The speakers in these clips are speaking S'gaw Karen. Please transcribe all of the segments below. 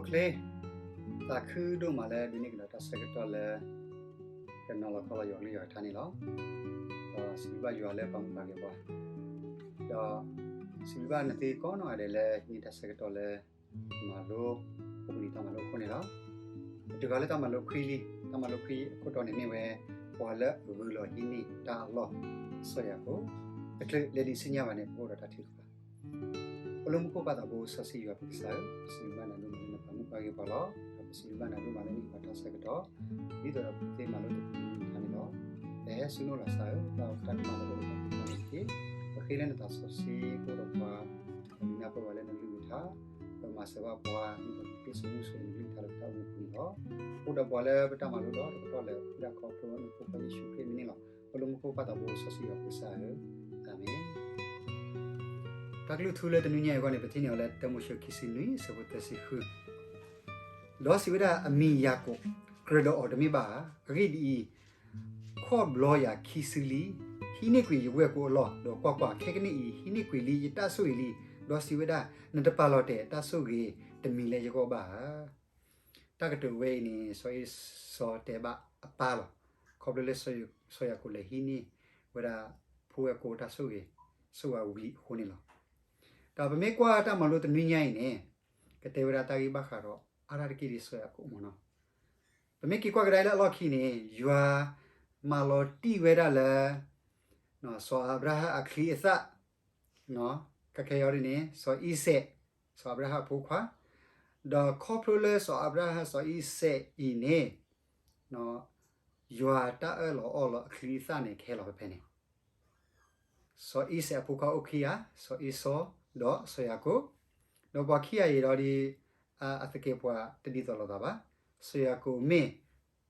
ချ့, သးခုဒိၣ်မးလၢဒိးန့ၢ်ကဒီးတၢ်ဆၢကတီၢ်လၢ ကနီၤလီၤခီလီၤယွၤကလုၢ်ယွၤကထါန့ၣ်လီၤ. ဒီးစံးဘျုးဘၣ်ယွၤလၢပာ်မူပာ်ဂ့ၤပှၤ, ဒီးစံးဘျုးဘၣ်နသုကိးနီၢ်ဂၤဒဲးလၢဟံးန့ၢ်တၢ်ဆၢကတီၢ်လၢ မၤလိ အိၣ်ဘှံးနံၤတၢ်မၤလိအဃိန့ၣ်လီၤ. ပတုၤဃီၤလၢတၢ်မၤလိခွံလံ, တၢ်မၤလိခွံအခိၣ်တီန့ၣ်မ့ၢ်ဝဲ ပှၤလၢအဂုာ်လီၤဟံးန့ၢ်တၢ်အလီၢ် စီၤယၤကိာ်, တချုးလဲၤဒံးဆူညါဘၣ်န့ၣ် ပကအိၣ်ဒီးတၢ်ထုကဖၣ် ပလၢမူခိၣ်ပၢ်သးဘိစီဆှံယွၤပကစၢ်ဧၢ, ပစံးဘျုးဘၣ်နၤဒိၣ်မးလၢနပာ်မူပာ်ဂ့ၤပှၤလီၤ. ဒီးပစံးဘျုးဘၣ်နၤဒိၣ်မးလၢနဟ့ၣ်ပှၤတၢ်ဆၢကတီၢ် ဒ်သိးဒီးပကသ့မၤလိတၢ်မၤလိတခါန့ၣ်လီၤ. ပဟဲဆူနအိၣ်လီၤစၢ်ဧၢ, ပတၢ်ကမၣ်လၢပအိၣ်ဒီးပတၢ်န့ၣ်တက့ၢ်. ပဃ့လၢနသးစီဆှံကအိၣ်ဒီးပှၤ, ဒီးနၢ်ပၢၢ်ပှၤလၢနကလုၢ်ကထါ, ဒီးမၤစၢၤဘၣ်ပှၤ ဒ်သိးပကသ့စိာ်မူစိာ်နကလုၢ်ကထါလၢပတၢ်အိၣ်မူပူၤန့ၣ်လီၤ. အိၣ်ဒီးပှၤလၢပတၢ်မၤလိဒီးတကတီၢ်လၢ ဃ့ဒၣ်ခီဖျိနဖိခွါယ့ၣ်ၡူးခရံာ်မံၤန့ၣ်လီၤ. ပလၢမူခိၣ်ပၢ်သးဘိစီဆှံယွၤပကစၢ်ဧၢ, အၤမ့ၣ်. တၢ်ကလုၢ်ထူလၢတနွံညါအံၤအဂီၢ်န့ၣ် ပထံၣ်န့ၢ်အီၤလၢတၢမိၤၡ့ခံဆံနွံ အဆၢဖိသၢဆံဃု, ဒီးစံးဝဲဒၣ် အမံၤယၤကိာ်, ကြၢးဒီးအီၤတမ့ၢ်ဘၣ်ဧါ. အဂ့ၢ်ဒ်အံၤ, ခီၣ်ဘျီယၤခံစုလံ, ဟံးန့ၢ်ကွံာ်ယဝဲၢ်ကိာ်အလီၢ်, ဒီးကွၢ်ကွၢ်, ခဲကနံၣ်အံၤ ဟံးန့ၢ်ကွံာ်လံယတၢ်ဆိၣ်ဂ့ၤလံ. ဒီးစံးဝဲဒၣ်, နတပာ်လီၤတဲာ်တၢ်ဆိၣ်ဂ့ၤတမံၤလၢယဂီၢ်ဘၣ်ဧါ. တၢ်ကတိၤဝဲအံၤန့ၣ် စီၤအ့စီၤတဲဘၣ်အပၢ်လီၤ. ခီဖျိလၢစီၤယၤကိာ်လဲၤဟံးန့ၢ်ဝဲဒၣ် ဖိဝဲၢ်ကိာ်တၢ်ဆိၣ်ဂ့ၤ ဆိၣ်ဂ့ၤဝံၤအဃိန့ၣ်လီၤ. ဒီးပမ့ၢ်ကွၢ်တၢ်မၤလိတနွံညါအံၤန့ၣ် ကတဲဝဲဒၣ်တၢ်ဂ့ၢ်ဘၣ်ဃးဒီး အါတက့ၢ်ဒ်စီၤယၤကိာ်မ့ၢ်နီၤ. ပမ့ၢ်က့ၤကွၢ်ကဒါလၢအလီၢ်ခံန့ၣ် ယွၤမၤလီၤတံၢ်ဝဲဒၣ်လၢ စီၤအၤဘြၤဟၣ်အချံအသၣ် ကခဲအံၤဒ်န့ၣ် စီၤအံၤစဲး, စီၤအၤဘြၤဟၣ်အဖိခွါ, ဒီးခီဖျိလၢစီၤအၤဘြၤဟၣ်စီၤအံၤစဲးအံၤန့ၣ် ယွၤတၢ်အၢၣ်လီၤအီလီၤအချံအသၣ်န့ၣ် ကဟဲလီၤဖဲဖဲန့ၣ် စီၤအံၤစဲးအဖိခွါအိၣ်ခံဂၤ, စီၤအ့စီ ဒီးစီၤယၤကိာ်, ဒီးပှၤခံဂၤအံၤဒီးဒ် အသကဲးပဝးတဒ်သိးလိာ်သးဘၣ်. စီၤယၤကိာ်မ့ၢ်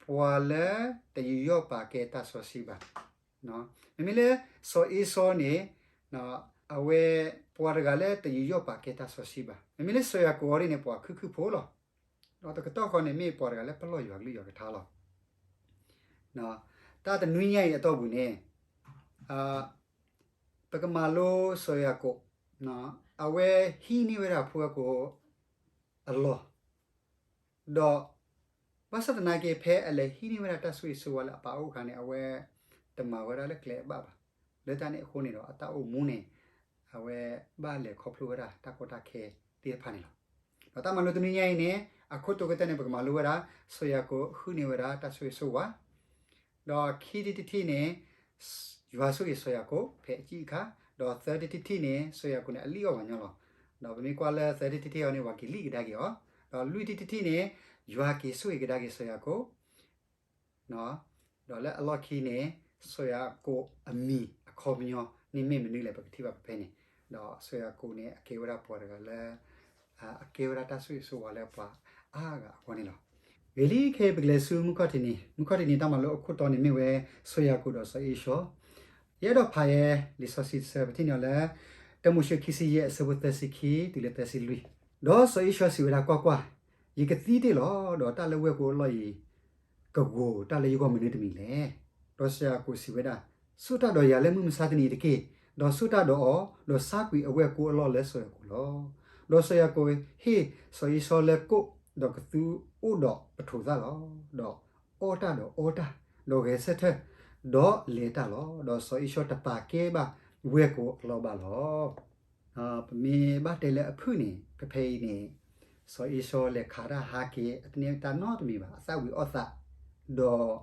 ပှၤလၢတယူးယီၣ်ပာ်ကဲတၢ်စီဆှံဘၣ်. မ့မ့ၢ်လၢစီၤအ့စီန့ၣ် အဝဲပှၤတဂၤလၢတယူးယီၣ်ပာ်ကဲတၢ်စီဆှံဘၣ်. မ့မ့ၢ်လၢစီၤယၤကိာ်အံၤန့ၣ် ပှၤခုၣ်ခုၣ်ဖိလီၤ. ဒီးတကတီၢ်ဃီန့ၣ် မ့ၢ်ပှၤတဂၤလၢပလီၢ်ယွၤကလုၢ်ယွၤကထါလီၤ. တၢ်တနွံညါအံၤအတီၢ်ပူၤန့ၣ် ပကမၤလိစီၤယၤကိာ် အဝဲဟံးန့ၢ်ဝဲဒၣ်ဖိဝဲၢ်ကိာ်အလီၢ်, ဒီးဘၣ်ဆၣ်သနာ်က့ ဖဲအလဲၤဟံးန့ၢ်ဝဲဒၣ်တၢ်ဆိၣ်ဂ့ၤဆိၣ်ဝါလၢအပၢ်အိၣ်အခါန့ၣ် အဝဲတမၤဝဲဒၣ်လၢကျဲအဘၣ်ဘၣ်. လၢတၢ်န့ၣ်အဃိန့ၣ်ဒီး အတၢ်အိၣ်မူန့ၣ် အဝဲဘၣ်လဲၤခီဖျိဝဲဒၣ်တၢ်ကီတၢ်ခဲသ့ၣ်တဖၣ်န့ၣ်လီၤ. ဒီးတၢ်မၤလိတနွံညါအံၤန့ၣ် အခိၣ်တီကတၢၢ်န့ၣ် ပကမၤလိဝဲဒၣ် စီၤယၤကိာ်ဃုန့ၢ်ဝဲဒၣ်တၢ်ဆိၣ်ဂ့ၤဆိၣ်ဝါ ဒီးခံထံၣ်တထံၣ်န့ၣ် ယွၤဆိၣ်ဂ့ၤစီၤယၤကိာ်ဖဲအစံၣ်အခါ, ဒီးသၢထံၣ်တထံၣ်န့ၣ် စီၤယၤကိာ်န့ၣ် အလံၣ်အီၣ်ပှၤညီလီၤ. ဒီးပမ့ၢ်ကွၢ်လၢသၢထံၣ်တထံၣ်အံၤန့ၣ် ပှၤက့ၤလံၣ်ကဒါက့ၤအီၤ, ဒီးလွံၢ်ထံၣ်တထံၣ်န့ၣ် ယွၤက့ၤဆိၣ်ဂ့ၤကဒါက့ၤစီၤယၤကိာ် ဒီးလၢအလီၢ်ခံန့ၣ် စီၤယၤကိာ်အမံၤအခီပညီန့ၣ်မ့ၢ်မနုၤလဲၣ် ပကထံၣ်ဘၣ်ဖဲဖဲန့ၣ်, ဒီးစီၤယၤကိာ်န့ၣ် အကဲဝဲဒၣ်ပှၤတဂၤလၢ အကဲဝဲဒၣ်တၢ်ဆိၣ်ဂ့ၤဆိၣ်ဝါလၢပှၤအါဂၤအဂီၢ်န့ၣ်လီၤ. ဂ့ၤလံ ခဲအံၤပကလဲၤဆူမုၢ်ခီၣ်ထံးန့ၣ်, မုၢ်ခီၣ်ထံးန့ၣ်တၢ်မၤလိအခိၣ်တီန့ၣ်မ့ၢ်ဝဲ စီၤယၤကိာ်ဒီးစီၤအ့ၡီၤ, ယအဲၣ်ဒိးဖးယဲလံာ်စီဆှံတဆၢ ပထံၣ်န့ၢ်အီၤလၢ တၢမိၤၡ့ခံဆံယဲၢ် အဆၢဖိသၢဆံခံတုၤလၢသၢဆံလွံၢ်, ဒီးစီၤအ့ၡီၤစံးဝဲဒၣ်ကွၢ်ကွၢ်, ယကသံတ့ၢ်လီၤ, ဒီးတၢ်လၢဝဲၢ်ကိာ်အလီၢ်အံၤ ကဂီၤတၢ်လၢယဂီၢ်မနုၤတမံၤလဲၣ်. ဒီးစီၤယၤကိာ်စံးဝဲဒၣ်, ဆိၣ်တၢ်ဒီးယၤလၢမုၢ်မဆါတနံၤအံၤတက့ၢ်. ဒီးဆိၣ်တၢ်ဒီးအီၤ, ဒီးဆါကွံာ်အဝဲၢ်ကိာ်အလီၢ်လၢစီၤယၤကိာ်လီၤ. ဒီးစီၤယၤကိာ်ဟ့ၣ်စီၤအ့ၡီၤလၢကိၣ်, ဒီးကသူအိၣ်ဒီးပထိးသၣ်လီၤ. ဒီးအီၣ်တၢ်ဒီးအီတၢ်, ဒီးဂဲၤဆၢထၢၣ်, ဒီးလဲၤတၢ်လီၤ. ဒီးစီၤအ့ၡီၤတပာ်ကဲဘၣ်ဝဲၢ်ကိာ်အလီၢ်ဘၣ်လီၤ. ပမ့ၢ်ဘၣ်တဲလၢအဖုၣ်န့ၣ် ဖဲဖဲအံၤန့ၣ် စီၤအ့ၡီၤလဲၤခးတၢ်ဟးက့ၤ အတန့ၢ်တၢ်နီတမံၤဘၣ်, အသၣ်ဝံၤအီၣ်သး, ဒီး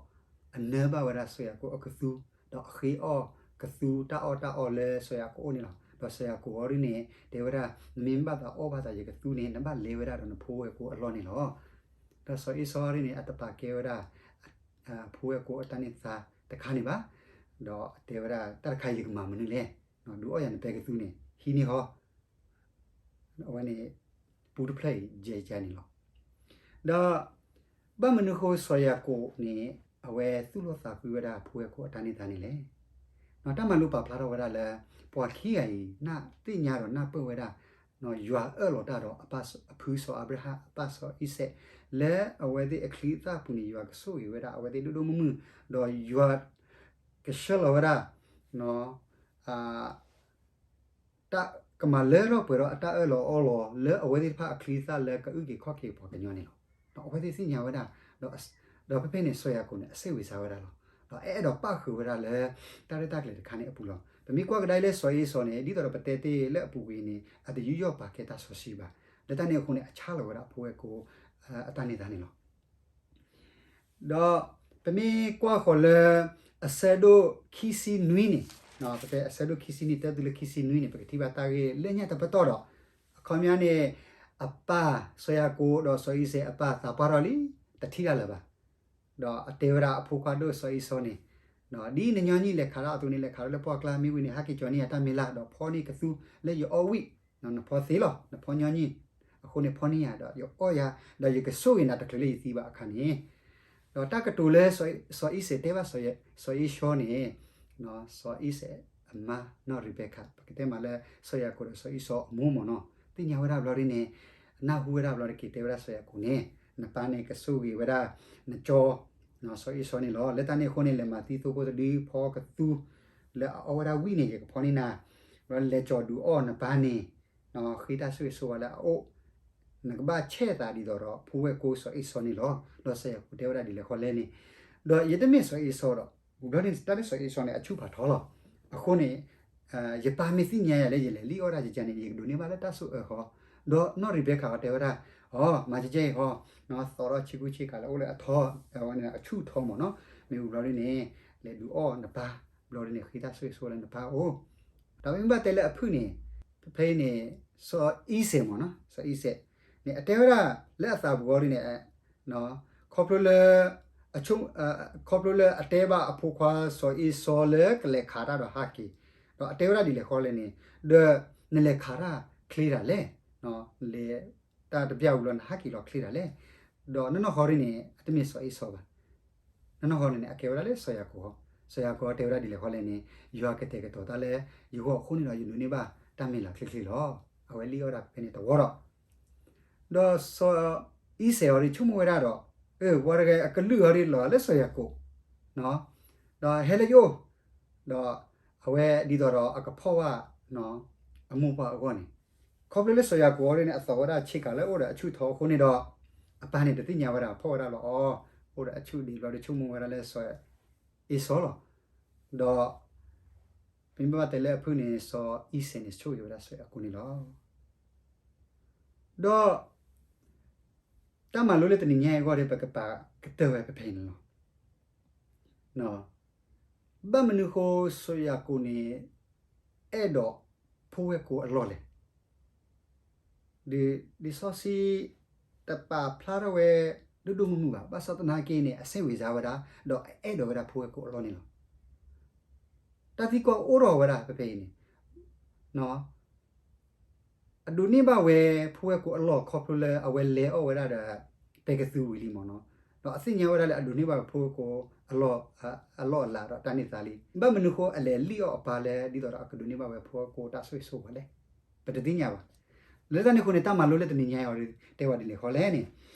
အနၢဘၣ်ဝဲဒၣ်စီၤယၤကိာ်အကသူ, ဒီးအဃ့အီၣ်ကသူတၢ်အီၣ်တၢ်အီလၢစီၤယၤကိာ်အအိၣ်န့ၣ်လီၤ. ဒီးစီၤယၤကိာ်အီၤဒ်န့ၣ် တဲဝဲဒၣ် နမ့ၢ်ဘၣ်သးအီၣ်ဘၣ်သးယကသူန့ၣ် နဘၣ်လဲၤဝဲဒၣ်ဒီးနဖိဝဲၢ်ကိာ်အလီၢ်န့ၣ်လီၤ. ဒီးစီၤအ့ၡီၤဒ်န့ၣ် အတပာ်ကဲဝဲဒၣ် ဖိဝဲၢ်ကိာ်အတၢ်န့ၢ်သါတခါန့ၣ်ဘၣ်. ဒီးတဲဝဲဒၣ် တၢ်တခါအံၤယကမၤမနုၤလဲၣ်, ဒုးအီၣ်ယၤနပဲကသူန့ၣ် ဟံးန့ၢ်ဃီ အဝဲန့ၣ် ပူတဖျၢၣ်အံၤယဲယဲန့ၣ်လီၤ. ဒီး ဘၣ်မနုၤဃိစီၤယၤကိာ်န့ၣ် အဝဲသူၣ်လီသးကွံဝဲဒၣ်ဖိဝဲၢ်ကိာ်အတၢ်န့ၢ်သါန့ၣ်လဲၣ်. တၢ်မၤလိပာ်ဖျါထီၣ်ဝဲဒၣ်လၢ ပှၤခံဂၤအံၤ နၢ်သ့ၣ်ညါဒီးနၢ်ပၢၢ်ဝဲဒၣ် ယွၤအၢၣ်လီၤတၢ်ဒီးအပၢ်အဖုစီၤအၤဘြၤဟၣ် အပၢ်စီၤအံၤစဲး လၢအဝဲသ့ၣ်အချံအသၣ်ပူၤန့ၣ် ယွၤကဆိၣ်ဂ့ၤဝဲဒၣ်အဝဲသ့ၣ်ဒိၣ်ဒိၣ်မုၢ်မုၢ်, ဒီးယွၤကဆှၢလီၤဝဲဒၣ် တၢ် ကမၤလၢထီၣ်ပှဲၤထီၣ်အတၢ်အၢၣ်လီၤအီလီၤလၢအဝဲသ့ၣ်တဖၣ်အချံအသၣ်လၢကအုၣ်က့ၤခီၣ်က့ၤပှၤကညီန့ၣ်လီၤ. ဒီးအဝဲသ့ၣ်သ့ၣ်ညါဝဲဒၣ်, ဒီးဖဲဖဲန့ၣ် စီၤယၤကိာ်န့ၣ် အစ့ၣ်ဝံၤစါဝဲဒၣ်လီၤ. ဒီးအဲၣ်ဒိးပၣ်ဃုာ်ဝဲဒၣ်လၢ တၢ်ရဲၣ်တၢ်ကျဲၤတခါန့ၣ်အပူၤလီၤ. ပမ့ၢ်ကွၢ်ကဒါလၢစီၤအ့စီၤန့ၣ် ဒ်သိးဒီးပတဲတ့ၢ်လၢအပူၤကွံာ်န့ၣ် အတယူးယီၣ်ပာ်ကဲတၢ်စီဆှံဘၣ်. လၢတၢ်န့ၣ်အဃိန့ၣ် အဆါလီၤဝဲဒၣ်ဖိဝဲၢ်ကိ အတၢ်န့ၢ်သါန့ၣ်လီၤ. ဒီးပမ့ၢ်ကွၢ်ဃီၤလၢ အဆၢဒိၣ်ခံဆံနွံန့ၣ်, ပတဲအဆၢဒိၣ်ခံဆံနွံ တၢ်သုလၢခံဆံနွံန့ၣ် ပကထံၣ်ဘၣ်တၢ်ဂ့ၢ်လၢညါတပတီၢ်ဒီး အခီပညီန့ၣ် အပၢ်စီၤယၤကိာ်ဒီးစီၤအံၤစဲးအပၢ်သးပှၢ်ထီၣ်လံ, တထံၣ်တၢ်လၢၤဘၣ်. ဒီးအတဲဝဲဒၣ်အဖိခွါဒိၣ်စီၤအ့စီၤန့ၣ်, ဒ်နညီနုၢ်လဲၤခးထီၣ်အသိးန့ၣ် လဲၤခးထီၣ်လၢပှၢ်ကျါ မ့ၢ်ဝံၤန့ၣ် ဟဲက့ၤကၠီၤန့ၢ်ယၤတၢ်မ့ၢ်လၢ် ဒီးဖီန့ၢ်ကသူလၢယအီၣ်ဝံၣ်, နဖီသ့လီၤ နဖီညီနုၢ်, အဃိန့ၣ်ဖီန့ၢ်ယၤဒီးယအီၣ်ယၤ, ဒီးယကဆိၣ်ဂ့ၤနၤတချုးလၢယသံဘၣ်အခါန့ၣ်, ဒီးတၢ်ကတိၤလၢ စီၤအံၤစဲးတဲဘၣ်စီၤအ့စီၤန့ၣ်, စီၤအံၤစဲးအမါနီၢ်ရံဘဲခး ပကတဲမးလၢ စီၤယၤကိာ်ဒီးစီၤအ့စီၤအမိၢ်မ့ၢ်နီၤ သ့ၣ်ညါဝဲဒၣ်ဘျီဒ်န့ၣ်, အနၢ်ဟူဝဲဒၣ်ဘျီတက့ၤ တဲဝဲဒၣ်စီၤယၤကိာ်န့ၣ်, နပၢ်န့ၣ်ကဆိၣ်ဂ့ၤဝဲဒၣ် နကၠီ စီၤအ့စီၤန့ၣ်လီၤ. လၢတၢ်န့ၣ်အဃိန့ၣ် လဲၤမၤသံသိဖိတဒု ဖီကသူ လၢအအီၣ်ဝဲဒၣ်ဝံၣ်န့ၣ် ယကဖီန့ၢ်နၤ, ဒီးလဲၤကၠီၤဒုးအီၣ်နပၢ်န့ၣ်, ဃ့တၢ်ဆိၣ်ဂ့ၤဆိၣ်ဝါလၢအအိၣ်, နကဘၣ်ဆဲးသးဒ်သိးဒီးဖိဝဲၢ်ကိစီၤအ့စီၤန့ၣ်လီၤ. ဒီးစီၤယၤကိာ်တဲဝဲဒၣ်ဒ်လဲၣ်ဃီလဲၣ်န့ၣ်, ဒီးယတမ့ၢ်စီၤအ့စီၤဒီး, ဘျီန့ၣ် တၢ်လၢစီၤအ့စီၤန့ၣ် အဆူၣ်ဖးထီလီၤ. အဃိန့ၣ် ယပၢ်မ့ၢ်သ့ၣ်ညါယၤလၢယလဲၤလံအီၣ်တၢ်ကကဲန့ၣ် ယကဒိးန့ၢ်ဘၣ်လၢတၢ်ဆိၣ်အၢဃီ, ဒီးနီၢ်ရံဘဲခးအီၤတဲဝဲဒၣ်, အီ မၤကကဲအံၤဃီ, သီထီၣ်ဆ့ကူဆ့ကၤလၢအိၣ်လၢအထီ, အဝဲန့ၣ်အဆူၣ်ထီမ့ၢ်နီၤ, မ့ၢ်ဝံၤဘျီဒ်န့ၣ်, လဲၤဒုးအီၣ်နပၢ်, ဘျီဒ်န့ၣ် ဃ့တၢ်ဆိၣ်ဂ့ၤဆိၣ်ဝါလၢနပၢ်အအိၣ်, ဒီးမ့ၢ်ဘၣ်တဲလၢအဖုၣ်န့ၣ်, ဖဲဖဲအံၤန့ၣ်, စီၤအံၤစဲးမ့ၢ်နီၤ, စီၤအံၤစဲး, န့ၣ် အတဲဝဲဒၣ်လၢအသးပူၤအီၤဒ်န့ၣ် ခီဖျိလၢ ခီဖျိလၢအတဲဘၣ်အဖိခွါစီၤအ့စီၤလၢကလဲၤခးတၢ်ဒီးဟးက့ၤ, ဒီးအတဲဝဲဒၣ်ဒ်လဲၣ်ဃီလဲၣ်န့ၣ်, ဒီးနလဲၤခးတၢ်ချ့တၢ်လဲၣ်, နလဲၤတၢ်တဘျၣ်ဝံၤလီၤ နဟးက့ၤလီၤချ့တၢ်လဲၣ်, ဒီးနီၢ်နီၢ်ဃီဒ်န့ၣ် အတမ့ၢ်စီၤအ့စီၤဘၣ်. နီၢ်နီၢ်ဃီန့ၣ်န့ၣ် အကဲဝဲဒၣ်လၢစီၤယၤကိာ်ဃီ, စီၤယၤကိာ်တဲဝဲဒၣ်ဒ်လဲၣ်ဃီလဲၣ်န့ၣ်, ယွၤကတဲာ်ကတီၤတၢ်လၢယဂီၢ်အဃိန့ၣ်ဒီး ယဒိးန့ၢ်ဘၣ်တၢ်မ့ၢ်လၢ်ချ့ချ့လီၤ. အဝဲလံၣ်အီၣ်ဒၣ်ဖဲန့ၣ်တဝီဒီး ဒီးစီၤအံၤစဲးအီၤဒ်ဆိကမိၣ်ဝဲဒၣ်ဒီး, အၢ ပှၤတဂၤအကလုၢ်အီၤဒ်လီၤလၢစီၤယၤကိာ်, ဒီးဟဲလၢယအိၣ်, ဒီးအဝဲဒ်သိးဒီးအကဖီၣ်ဘၣ် အမိၢ်ပှၢ်အဂီၢ်န့ၣ်, ခီဖျိလၢစီၤယၤကိာ်အီၤဒ်န့ၣ် အသီၣ်ဝဲဒၣ်ဆ့ကၤလၢအိၣ်ဒီးအဆူၣ်ထီအဃိန့ၣ်ဒီး, အပၢ်န့ၣ်တသ့ၣ်ညါဝဲဒၣ် ဖီၣ်ဝဲဒၣ်လီၤအီၤ, အိၣ်ဒီးအဆူၣ်ဒံးဘျီဒ်ဆိကမိၣ်ဝဲဒၣ်လၢစီၤအ့စီၤလီၤ. ဒီး ပမ့ၢ်ဘၣ်တဲလၢအဖုၣ်န့ၣ် စီၤအံၤစဲးန့ၣ် ဆိၣ်ဂ့ၤဝဲဒၣ်စီၤယၤကိာ်န့ၣ်လီၤ. ဒီး တၢ်မၤလိလၢတနံၤညါအံၤအဂီၢ်ဒီး ပကပာ်ကတၢၢ်ဝဲဖဲဖဲအံၤန့ၣ်လီၤ. ဘၣ်မနုၤဃိစီၤယၤကိာ်န့ၣ် အဲၣ်ဒိးဖိဝဲၢ်ကိာ်အလီၢ်လဲၣ်. ဒ် ဒ်စီဆှံ တပာ်ဖျါထီၣ်ဝဲ ဒိၣ်ဒိၣ်မုၢ်မုၢ်ဘၣ်. ဘၣ်ဆၣ်သနာ်က့န့ၣ် အစ့ၣ်ဝံၤစါဝဲဒၣ် ဒီးအအဲၣ်ဒိးဝဲဒၣ်ဖိဝဲၢ်ကိာ်အလီၢ်န့ၣ်လီၤ. တၢ်သံကွၢ်အိၣ်ထီၣ်ဝဲဒၣ်ဖဲဖဲအံၤန့ၣ် အဒိးန့ၢ်ဘၣ်ဝဲ ဖိဝဲၢ်ကိာ်အလီၢ်ခီဖျိလၢအဝဲလဲၤအီၣ်ဝဲဒၣ်ဒီး ပဲကသူဝံၤလံမ့ၢ်နီၤ, ဒီးအသ့ၣ်ညါဝဲဒၣ်လၢအဒိးန့ၢ်ဘၣ်ဝဲဖိဝဲၢ်ကိာ်အလီၢ်, အလီၢ်အလၤဒီးတၢ်န့ၢ်သါလံ. ဘၣ်မနုၤဃိအလဲၤလံၣ်အီၣ်အပၢ်လၢ ဒ်သိးဒီးအကဒိးန့ၢ်ဘၣ်ဝဲဖိဝဲၢ်ကိာ်တၢ်ဆိၣ်ဂ့ၤဆိၣ်ဝါလဲၣ်. ပတသ့ၣ်ညါဘၣ်. လၢတၢ်န့ၣ်အဃိန့ၣ် တၢ်မၤလိလၢတနံၤညါအံၤအီၤ တဲဝဲဒ်လဲၣ်ဃီလဲၣ်န့ၣ်,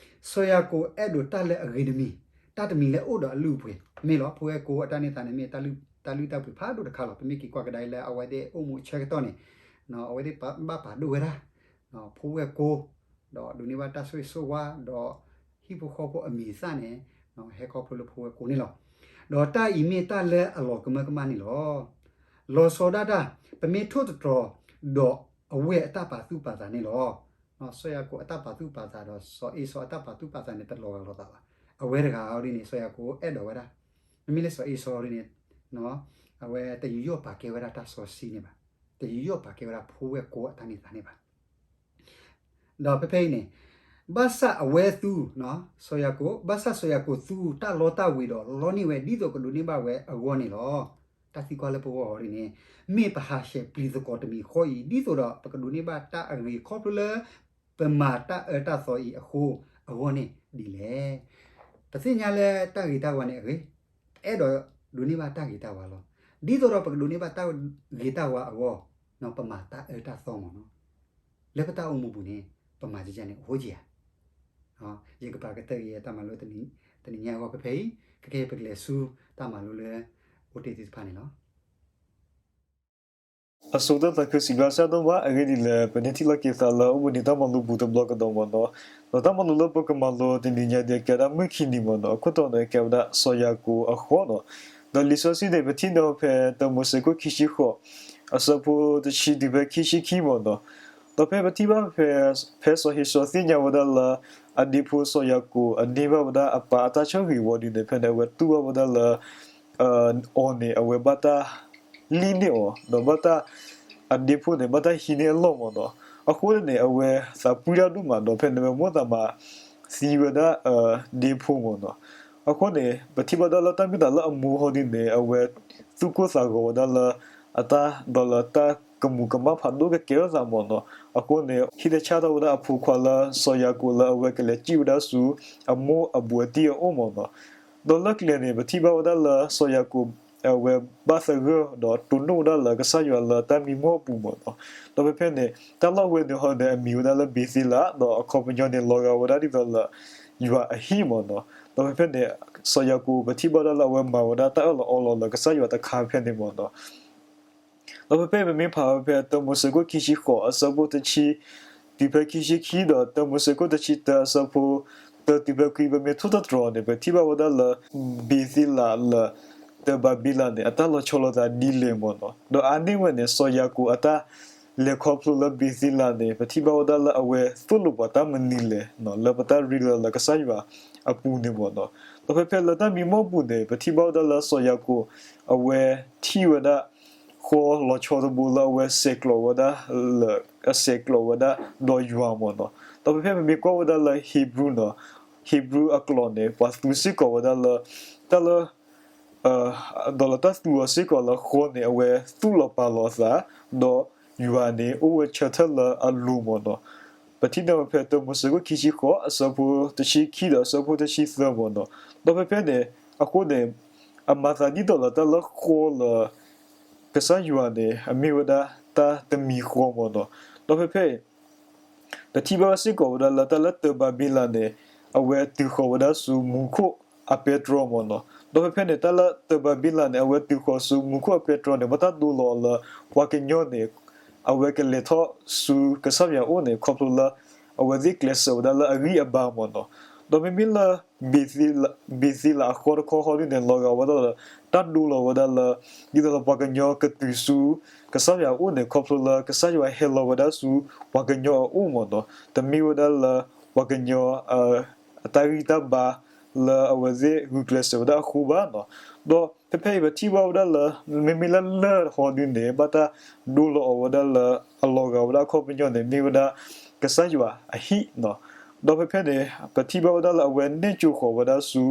စီၤယၤကိာ်အဲၣ်ဒိးတၢ်လၢအဂ့ၤတမံၤ, တၢ်တမံၤလၢအိၣ်ဒီးအလုၢ်အပှ့ၤ, မ့ၢ်လီၤ ဖိဝဲၢ်ကိာ်အတၢ်န့ၢ်သါန့ၣ်မ့ၢ်တၢ်လုၢ်တၢ်ပှ့ၤဖးဒိၣ်တခါလီၤ. ပမ့ၢ်က့ၤကွၢ်ကဒါအံၤလၢအဝဲသ့ၣ်အိၣ်မူအဆၢကတီၢ်န့ၣ်, အဝဲသ့ၣ်ဘၣ်ပာ်ဒိၣ်ဝဲဒၣ် ဖိဝဲၢ်ကိာ်, ဒီးဒိးန့ၢ်ဘၣ်တၢ်ဆိၣ်ဂ့ၤဆိၣ်ဝါ, ဒီးဟံၣ်ဖိဃီဖိအမံၤအသၣ်န့ၣ် ဟဲခီဖျိလၢဖိဝဲၢ်ကိာ်န့ၣ်လီၤ. ဒီးတၢ်အံၤမ့ၢ်တၢ်လၢအလီၤကမၢကမၣ်န့ၣ်လီၤ. လီၤဆီဒၣ်တၢ်, ပမ့ၢ်ထိၣ်သတြီၤဒီးအဝဲၢ်အတၢ်ပာ်သူၣ်ပာ်သးန့ၣ်လီၤ. စီၤယၤကိာ်အတၢ်ပာ်သူၣ်ပာ်သးဒီးစီၤအ့စီအတၢ်ပာ်သူၣ်ပာ်သးန့ၣ် တလီၤဂာ်လိာ်သးဘၣ်. အဝဲတဂၤအီၤဒ်န့ၣ် စီၤယၤကိာ်အဲၣ်ဒိးဝဲဒၣ်, မ့မ့ၢ်လၢစီၤအ့စီဒ်န့ၣ်, အဝဲတယူးယီၣ်ပာ်ကဲဝဲဒၣ်တၢ်စီဆှံန့ၣ်ဘၣ်, တယူးယီၣ်ပာ်ကဲဝဲဒၣ်ဖိဝဲၢ်ကိာ်အတၢ်န့ၢ်သါန့ၣ်ဘၣ်. ဒီးဖဲဖဲအံၤန့ၣ်, ဘၣ်ဆၣ်အဝဲသူ, စီၤယၤကိာ်, ဘၣ်ဆၣ်စီၤယၤကိာ်သူတၢ်လီတၢ်ဝ့ၤဒီးလီန့ၢ်ဝဲဒ်သိးကဒိးန့ၢ်ဘၣ်ဝဲအဂီၢ်န့ၣ်လီၤ. တၢ်သံကွၢ်လၢပဂီၢ်အီၤဒ်န့ၣ်, မ့ၢ်ပဟးဆှဲးပျံၤသကိးတမံၤဃီအံၤ ဒ်သိးဒီးပကဒိးန့ၢ်ဘၣ်တၢ်အဂ့ၤခီဖျိလၢ ပမၤတၢ်အၢတၢ်သီအံၤအဃိ အဂီၢ်န့ၣ်ဒ်လဲၣ်. ပသ့ၣ်ညါလၢတၢ်ဂ့ၤတၢ်ဝါန့ၣ်အဂ့ၤ, ပအဲၣ်ဒိးဒိးန့ၢ်ဘၣ်တၢ်ဂ့ၤတၢ်ဝါလီၤ. ဒ်သိးဒီးပကဒိးန့ၢ်ဘၣ်တၢ်ဂ့ၤတၢ်ဝါအဂီၢ်, ပမၤတၢ်အၢတၢ်သီမ့ၢ်နီၤ. လၢပတၢ်အိၣ်မူပူၤန့ၣ် ပမၤကကန့ၣ်အဃိကဧါ. ယကပာ်ကတၢၢ်က့ၤတၢ်မၤလိတနံၤညါအဂီၢ်ဖဲဖဲအံၤ, ခဲကနံၣ်အံၤပကလဲၤဆူတၢ်မၤလိလၢအိၣ်တ့ၢ်သ့ၣ်တဖၣ်န့ၣ်လီၤ. အဆိကတၢၢ်သးခုစံးဘျုးစံးဒိၣ်မး အဂ့ၢ်ဒ်လဲၣ် ပန့ၢ်ထံၣ်လိာ်က့ၤသးလၢအိၣ်ဘှံးနံၤတၢ်မၤလိပူၤတဘျီကဒီးမ့ၢ်နီၤ, ဒီးတၢ်မၤလိလၢပကမၤလိတနံၤညါဒ်အံၤ ကဲဝဲဒၣ်မုၢ်ခံနံၤမ့ၢ်နီၤ, အခိၣ်တီန့ၣ်ကဲဝဲဒၣ်စီၤယၤကိာ်အဃီနီၤ, ဒီးလံာ်စီဆှံန့ၣ် ပထံၣ်န့ၢ်ဖဲတၢမိၤၡ့ခိၣ်ခံဆံဃိး အဆၢဖိတဆံတုၤဖဲခံဆံခံမ့ၢ်နီၤ, ဒီးဖဲပထံၣ်ဘၣ်ဖဲ ဖဲစီၤဧ့ၡီၤသ့ၣ်ညါဝဲဒၣ်လၢ အဒ့ဖိစီၤယၤကိာ်အန့ၢ်ဘၣ်ဝဲဒၣ်အပၢ်အတၢ်ဆိၣ်ဂ့ၤဝံၤဒ်န့ၣ် ဖဲန့ၣ် အဝဲတူၢ်ဘၣ်ဝဲဒၣ်လၢ အီၤန့ၣ် အဝဲဘၣ်တၢ်လံၣ်န့ၢ်အီၤ ဒီးဘၣ်တၢ် အဒ့ဖိန့ၣ် ဘၣ်တၢ်ဟံးန့ၢ်အလီၢ်မ့ၢ်နီၤ, အဃိန့ၣ် အဝဲသးပှံၢ်တၢ်ဒိၣ်မးဒီး ဖဲန့ၣ် အဝဲမိၣ်သးမၤသံဝဲဒၣ် ဒ့ဖိမ့ၢ်နီၤ, အဃိန့ၣ် ပထံၣ်ဘၣ်ဒၣ်လၢတၢ်မ့ၢ်တၢ်လၢအမိၢ်ဟီဒ်န့ၣ် အဝဲသူၣ်ကိၢ်သးဂီၤဝဲဒၣ်လၢ အတၢ်ဒီးလၢတၢ်ကမူၤကမၣ်ဖးဒိၣ်ကကဲထီၣ်သးမ့ၢ်နီၤ, အဃိန့ၣ် ဟံးတဆၣ်ထီၣ်ဝဲဒၣ်အဖိခွါလၢစီၤယၤကိာ်လၢအဝဲကလဲၤစံၣ်ဝဲဒၣ်ဆူ အမိၢ်အဘူးအတံၢ်အအိၣ်မ့ၢ်နီၤ, ဒီးလၢကျဲန့ၣ် ပထံၣ်ဘၣ်ဝဲဒၣ်လၢစီၤယၤကိာ် အဝဲဘၣ်သဂၢၢ်ဒီးတိၢ်နီၣ်ဝဲဒၣ်လၢကစၢ်ယွၤလၢတၢ်မံမီၢ်အပူၤမ့ၢ်နီၤ, ဒီးဖဲဖဲန့ၣ် တၢ်လီၢ်ဝဲန့ၣ်ဟီန့ၣ် အမံၤဝဲဒၣ်လၢဘ့ၤသ့လး ဒီးအခီပညီန့ၣ် လီၤဂာ်ဝဲဒၣ်ဒ်သိးလၢ ယွၤအဟံၣ်မ့ၢ်နီၤ, ဒီးဖဲဖဲန့ၣ် စီၤယၤကိာ်ပထံၣ်ဘၣ်ဒၣ်လၢအဝဲမၤဝဲဒၣ်တၢ်အၢၣ်လီၤအီလီၤလၢကစၢ်ယွၤတခါဖဲန့ၣ်မ့ၢ်နီၤ ဒီးဖဲဖဲပမ့ၢ်ဖးဝဲဖဲတၢမိၤၡ့ခိၣ်ခံဆံဃိး အဆၢဖိတဆံ တုၤဖဲခံဆံခံ ဒီးတၢမိၤၡ့ခိၣ်တဆံတၢ အဆၢဖိတၢတုၤဖဲခွံ ပမ့ၢ်ထိၣ်သတြီၤန့ၣ် ပထံၣ်ဘၣ်ဝဲဒၣ်လၢ ဘ့ၤသ့လးလၢ တၢ်ဘၤဘံလးန့ၣ် အတၢ်လီၤဆီလိာ်သးဒ်လဲၣ်မ့ၢ်နီၤ, ဒီးအါန့ၢ်ဝဲန့ၣ် စီၤယၤကိာ်အတၢ်လဲၤခီဖျိလၢဘ့ၤသ့လးန့ၣ် ပထံၣ်ဘၣ်ဝဲဒၣ်လၢအဝဲသိၣ်လိပှၤတၢ်မနုၤလဲၣ် လၢပတၢ်ရ့လိာ်လၢကစၢ်ယွၤအပူၤန့ၣ်မ့ၢ်နီၤ, ဒီးဖဲဖဲလၢတၢ်မံမီၢ်ပူၤန့ၣ် ပထံၣ်ဘၣ်ဝဲဒၣ်လၢစီၤယၤကိာ် အဝဲထံၣ်ဝဲဒၣ် ဃီလီၤဆီတဘိလၢအဝဲဆဲးကျိးဝဲဒၣ်လၢ အဆဲးကျိးဝဲဒၣ်ဒီးယွၤမ့ၢ်နီၤ, ဒီးဖဲဖဲပမ့ၢ်ကွၢ်ဝဲဒၣ်လၢ Hebrew နီၤ, Hebrew အကျိာ်န့ၣ် ပှၤသူစ့ၢ်ကီးဝဲဒၣ်လၢ တၢ်လၢ ဒီးလၢတၢ်သူအီၤစ့ၢ်ကီးလၢဃီန့ၣ် အဝဲသူၣ်လီၤပာ်လီၤအသး ဒီးယွၤန့ၣ် အိၣ်ဝဲဆၢထၢၣ်လၢအလိၤမ့ၢ်နီၤ, ပထံၣ်န့ၢ်ဝဲဖဲတၢမိၤၡ့ခိၣ်ခံဆံဃိး အဆၢဖိတဆံခံဒီးအဆၢဖိတဆံသၢမ့ၢ်နီၤ, ဒီးဖဲဖဲန့ၣ် အဃိန့ၣ် အမၤသးဒ်သိးလၢတၢ်လၢဃီလၢ ကစၢ်ယွၤန့ၣ် အမ့ၢ်ဝဲဒၣ်တၢ်တမံၤဃီမ့ၢ်နီၤ, ဒီးဖဲဖဲအံၤ ပထံၣ်ဘၣ်စ့ၢ်ကီးဝဲဒၣ်လၢတၢ်လၢတၢ်ဘၤဘံလးန့ၣ် အဝဲတုၤဃီၤဝဲဒၣ်ဆူမူခိၣ်အပဲတြီမ့ၢ်နီၤ, ဒီးဖဲဖဲန့ၣ် တၢ်လၢတၢ်ဘၤဘံလးန့ၣ် အဝဲတုၤဃီၤဆူမူခိၣ်အပဲတြီန့ၣ် ဘၣ်တၢ်ဒိလီၤအီၤလၢပှၤကညီန့ၣ် အဝဲကလဲၤထီၣ်ဆူကစၢ်ယွၤအအိၣ်န့ၣ် ခီဖျိလၢ အဝဲသ့ၣ်ကျဲးစၢးဝဲဒၣ်လၢအဂံၢ်အဘါမ့ၢ်နီၤ, ဒီးမ့မ့ၢ်လၢ ဘ့ၤသ့လးအဃီတခီဃီဒ်န့ၣ် လီၤဂာ်ဝဲဒၣ်လၢ တၢ်ဒိလီၤဝဲဒၣ်လၢ ဒ်သိးလၢပှၤကညီကတုၤဆူ ကစၢ်ယွၤအအိၣ်န့ၣ် ခီဖျိလၢကစၢ်ယွၤဟဲလီၤဝဲဒၣ်ဆူ ပှၤကညီအအိၣ်မ့ၢ်နီၤ, တမ့ၢ်ဝဲဒၣ်လၢ ပှၤကညီ အတၢ်ဂံၢ်တၢ်ဘါ လၢအဝဲသ့ၣ်ဂုာ်ကျဲးစၢးဝဲဒၣ်အဃိဘၣ်နီၤ, ဒီးဖဲဖဲအံၤပထံၣ်ဘၣ်ဝဲဒၣ်လၢ မ့မ့ၢ်လၢလၢၢ်ဟီဒ်န့ၣ် ဘၣ်တၢ်ဒိလီၤအီၤဝဲဒၣ်လၢ အလီၤဂာ်ဝဲဒၣ်အခီပညီန့ၣ် မ့ၢ်ဝဲဒၣ် ကစၢ်ယွၤအဟံၣ်နီၤ, ဒီးဖဲဖဲန့ၣ် ပထံၣ်ဘၣ်ဝဲဒၣ်လၢအဝဲနဲၣ်ကၠိဃီၤဝဲဒၣ်ဆူ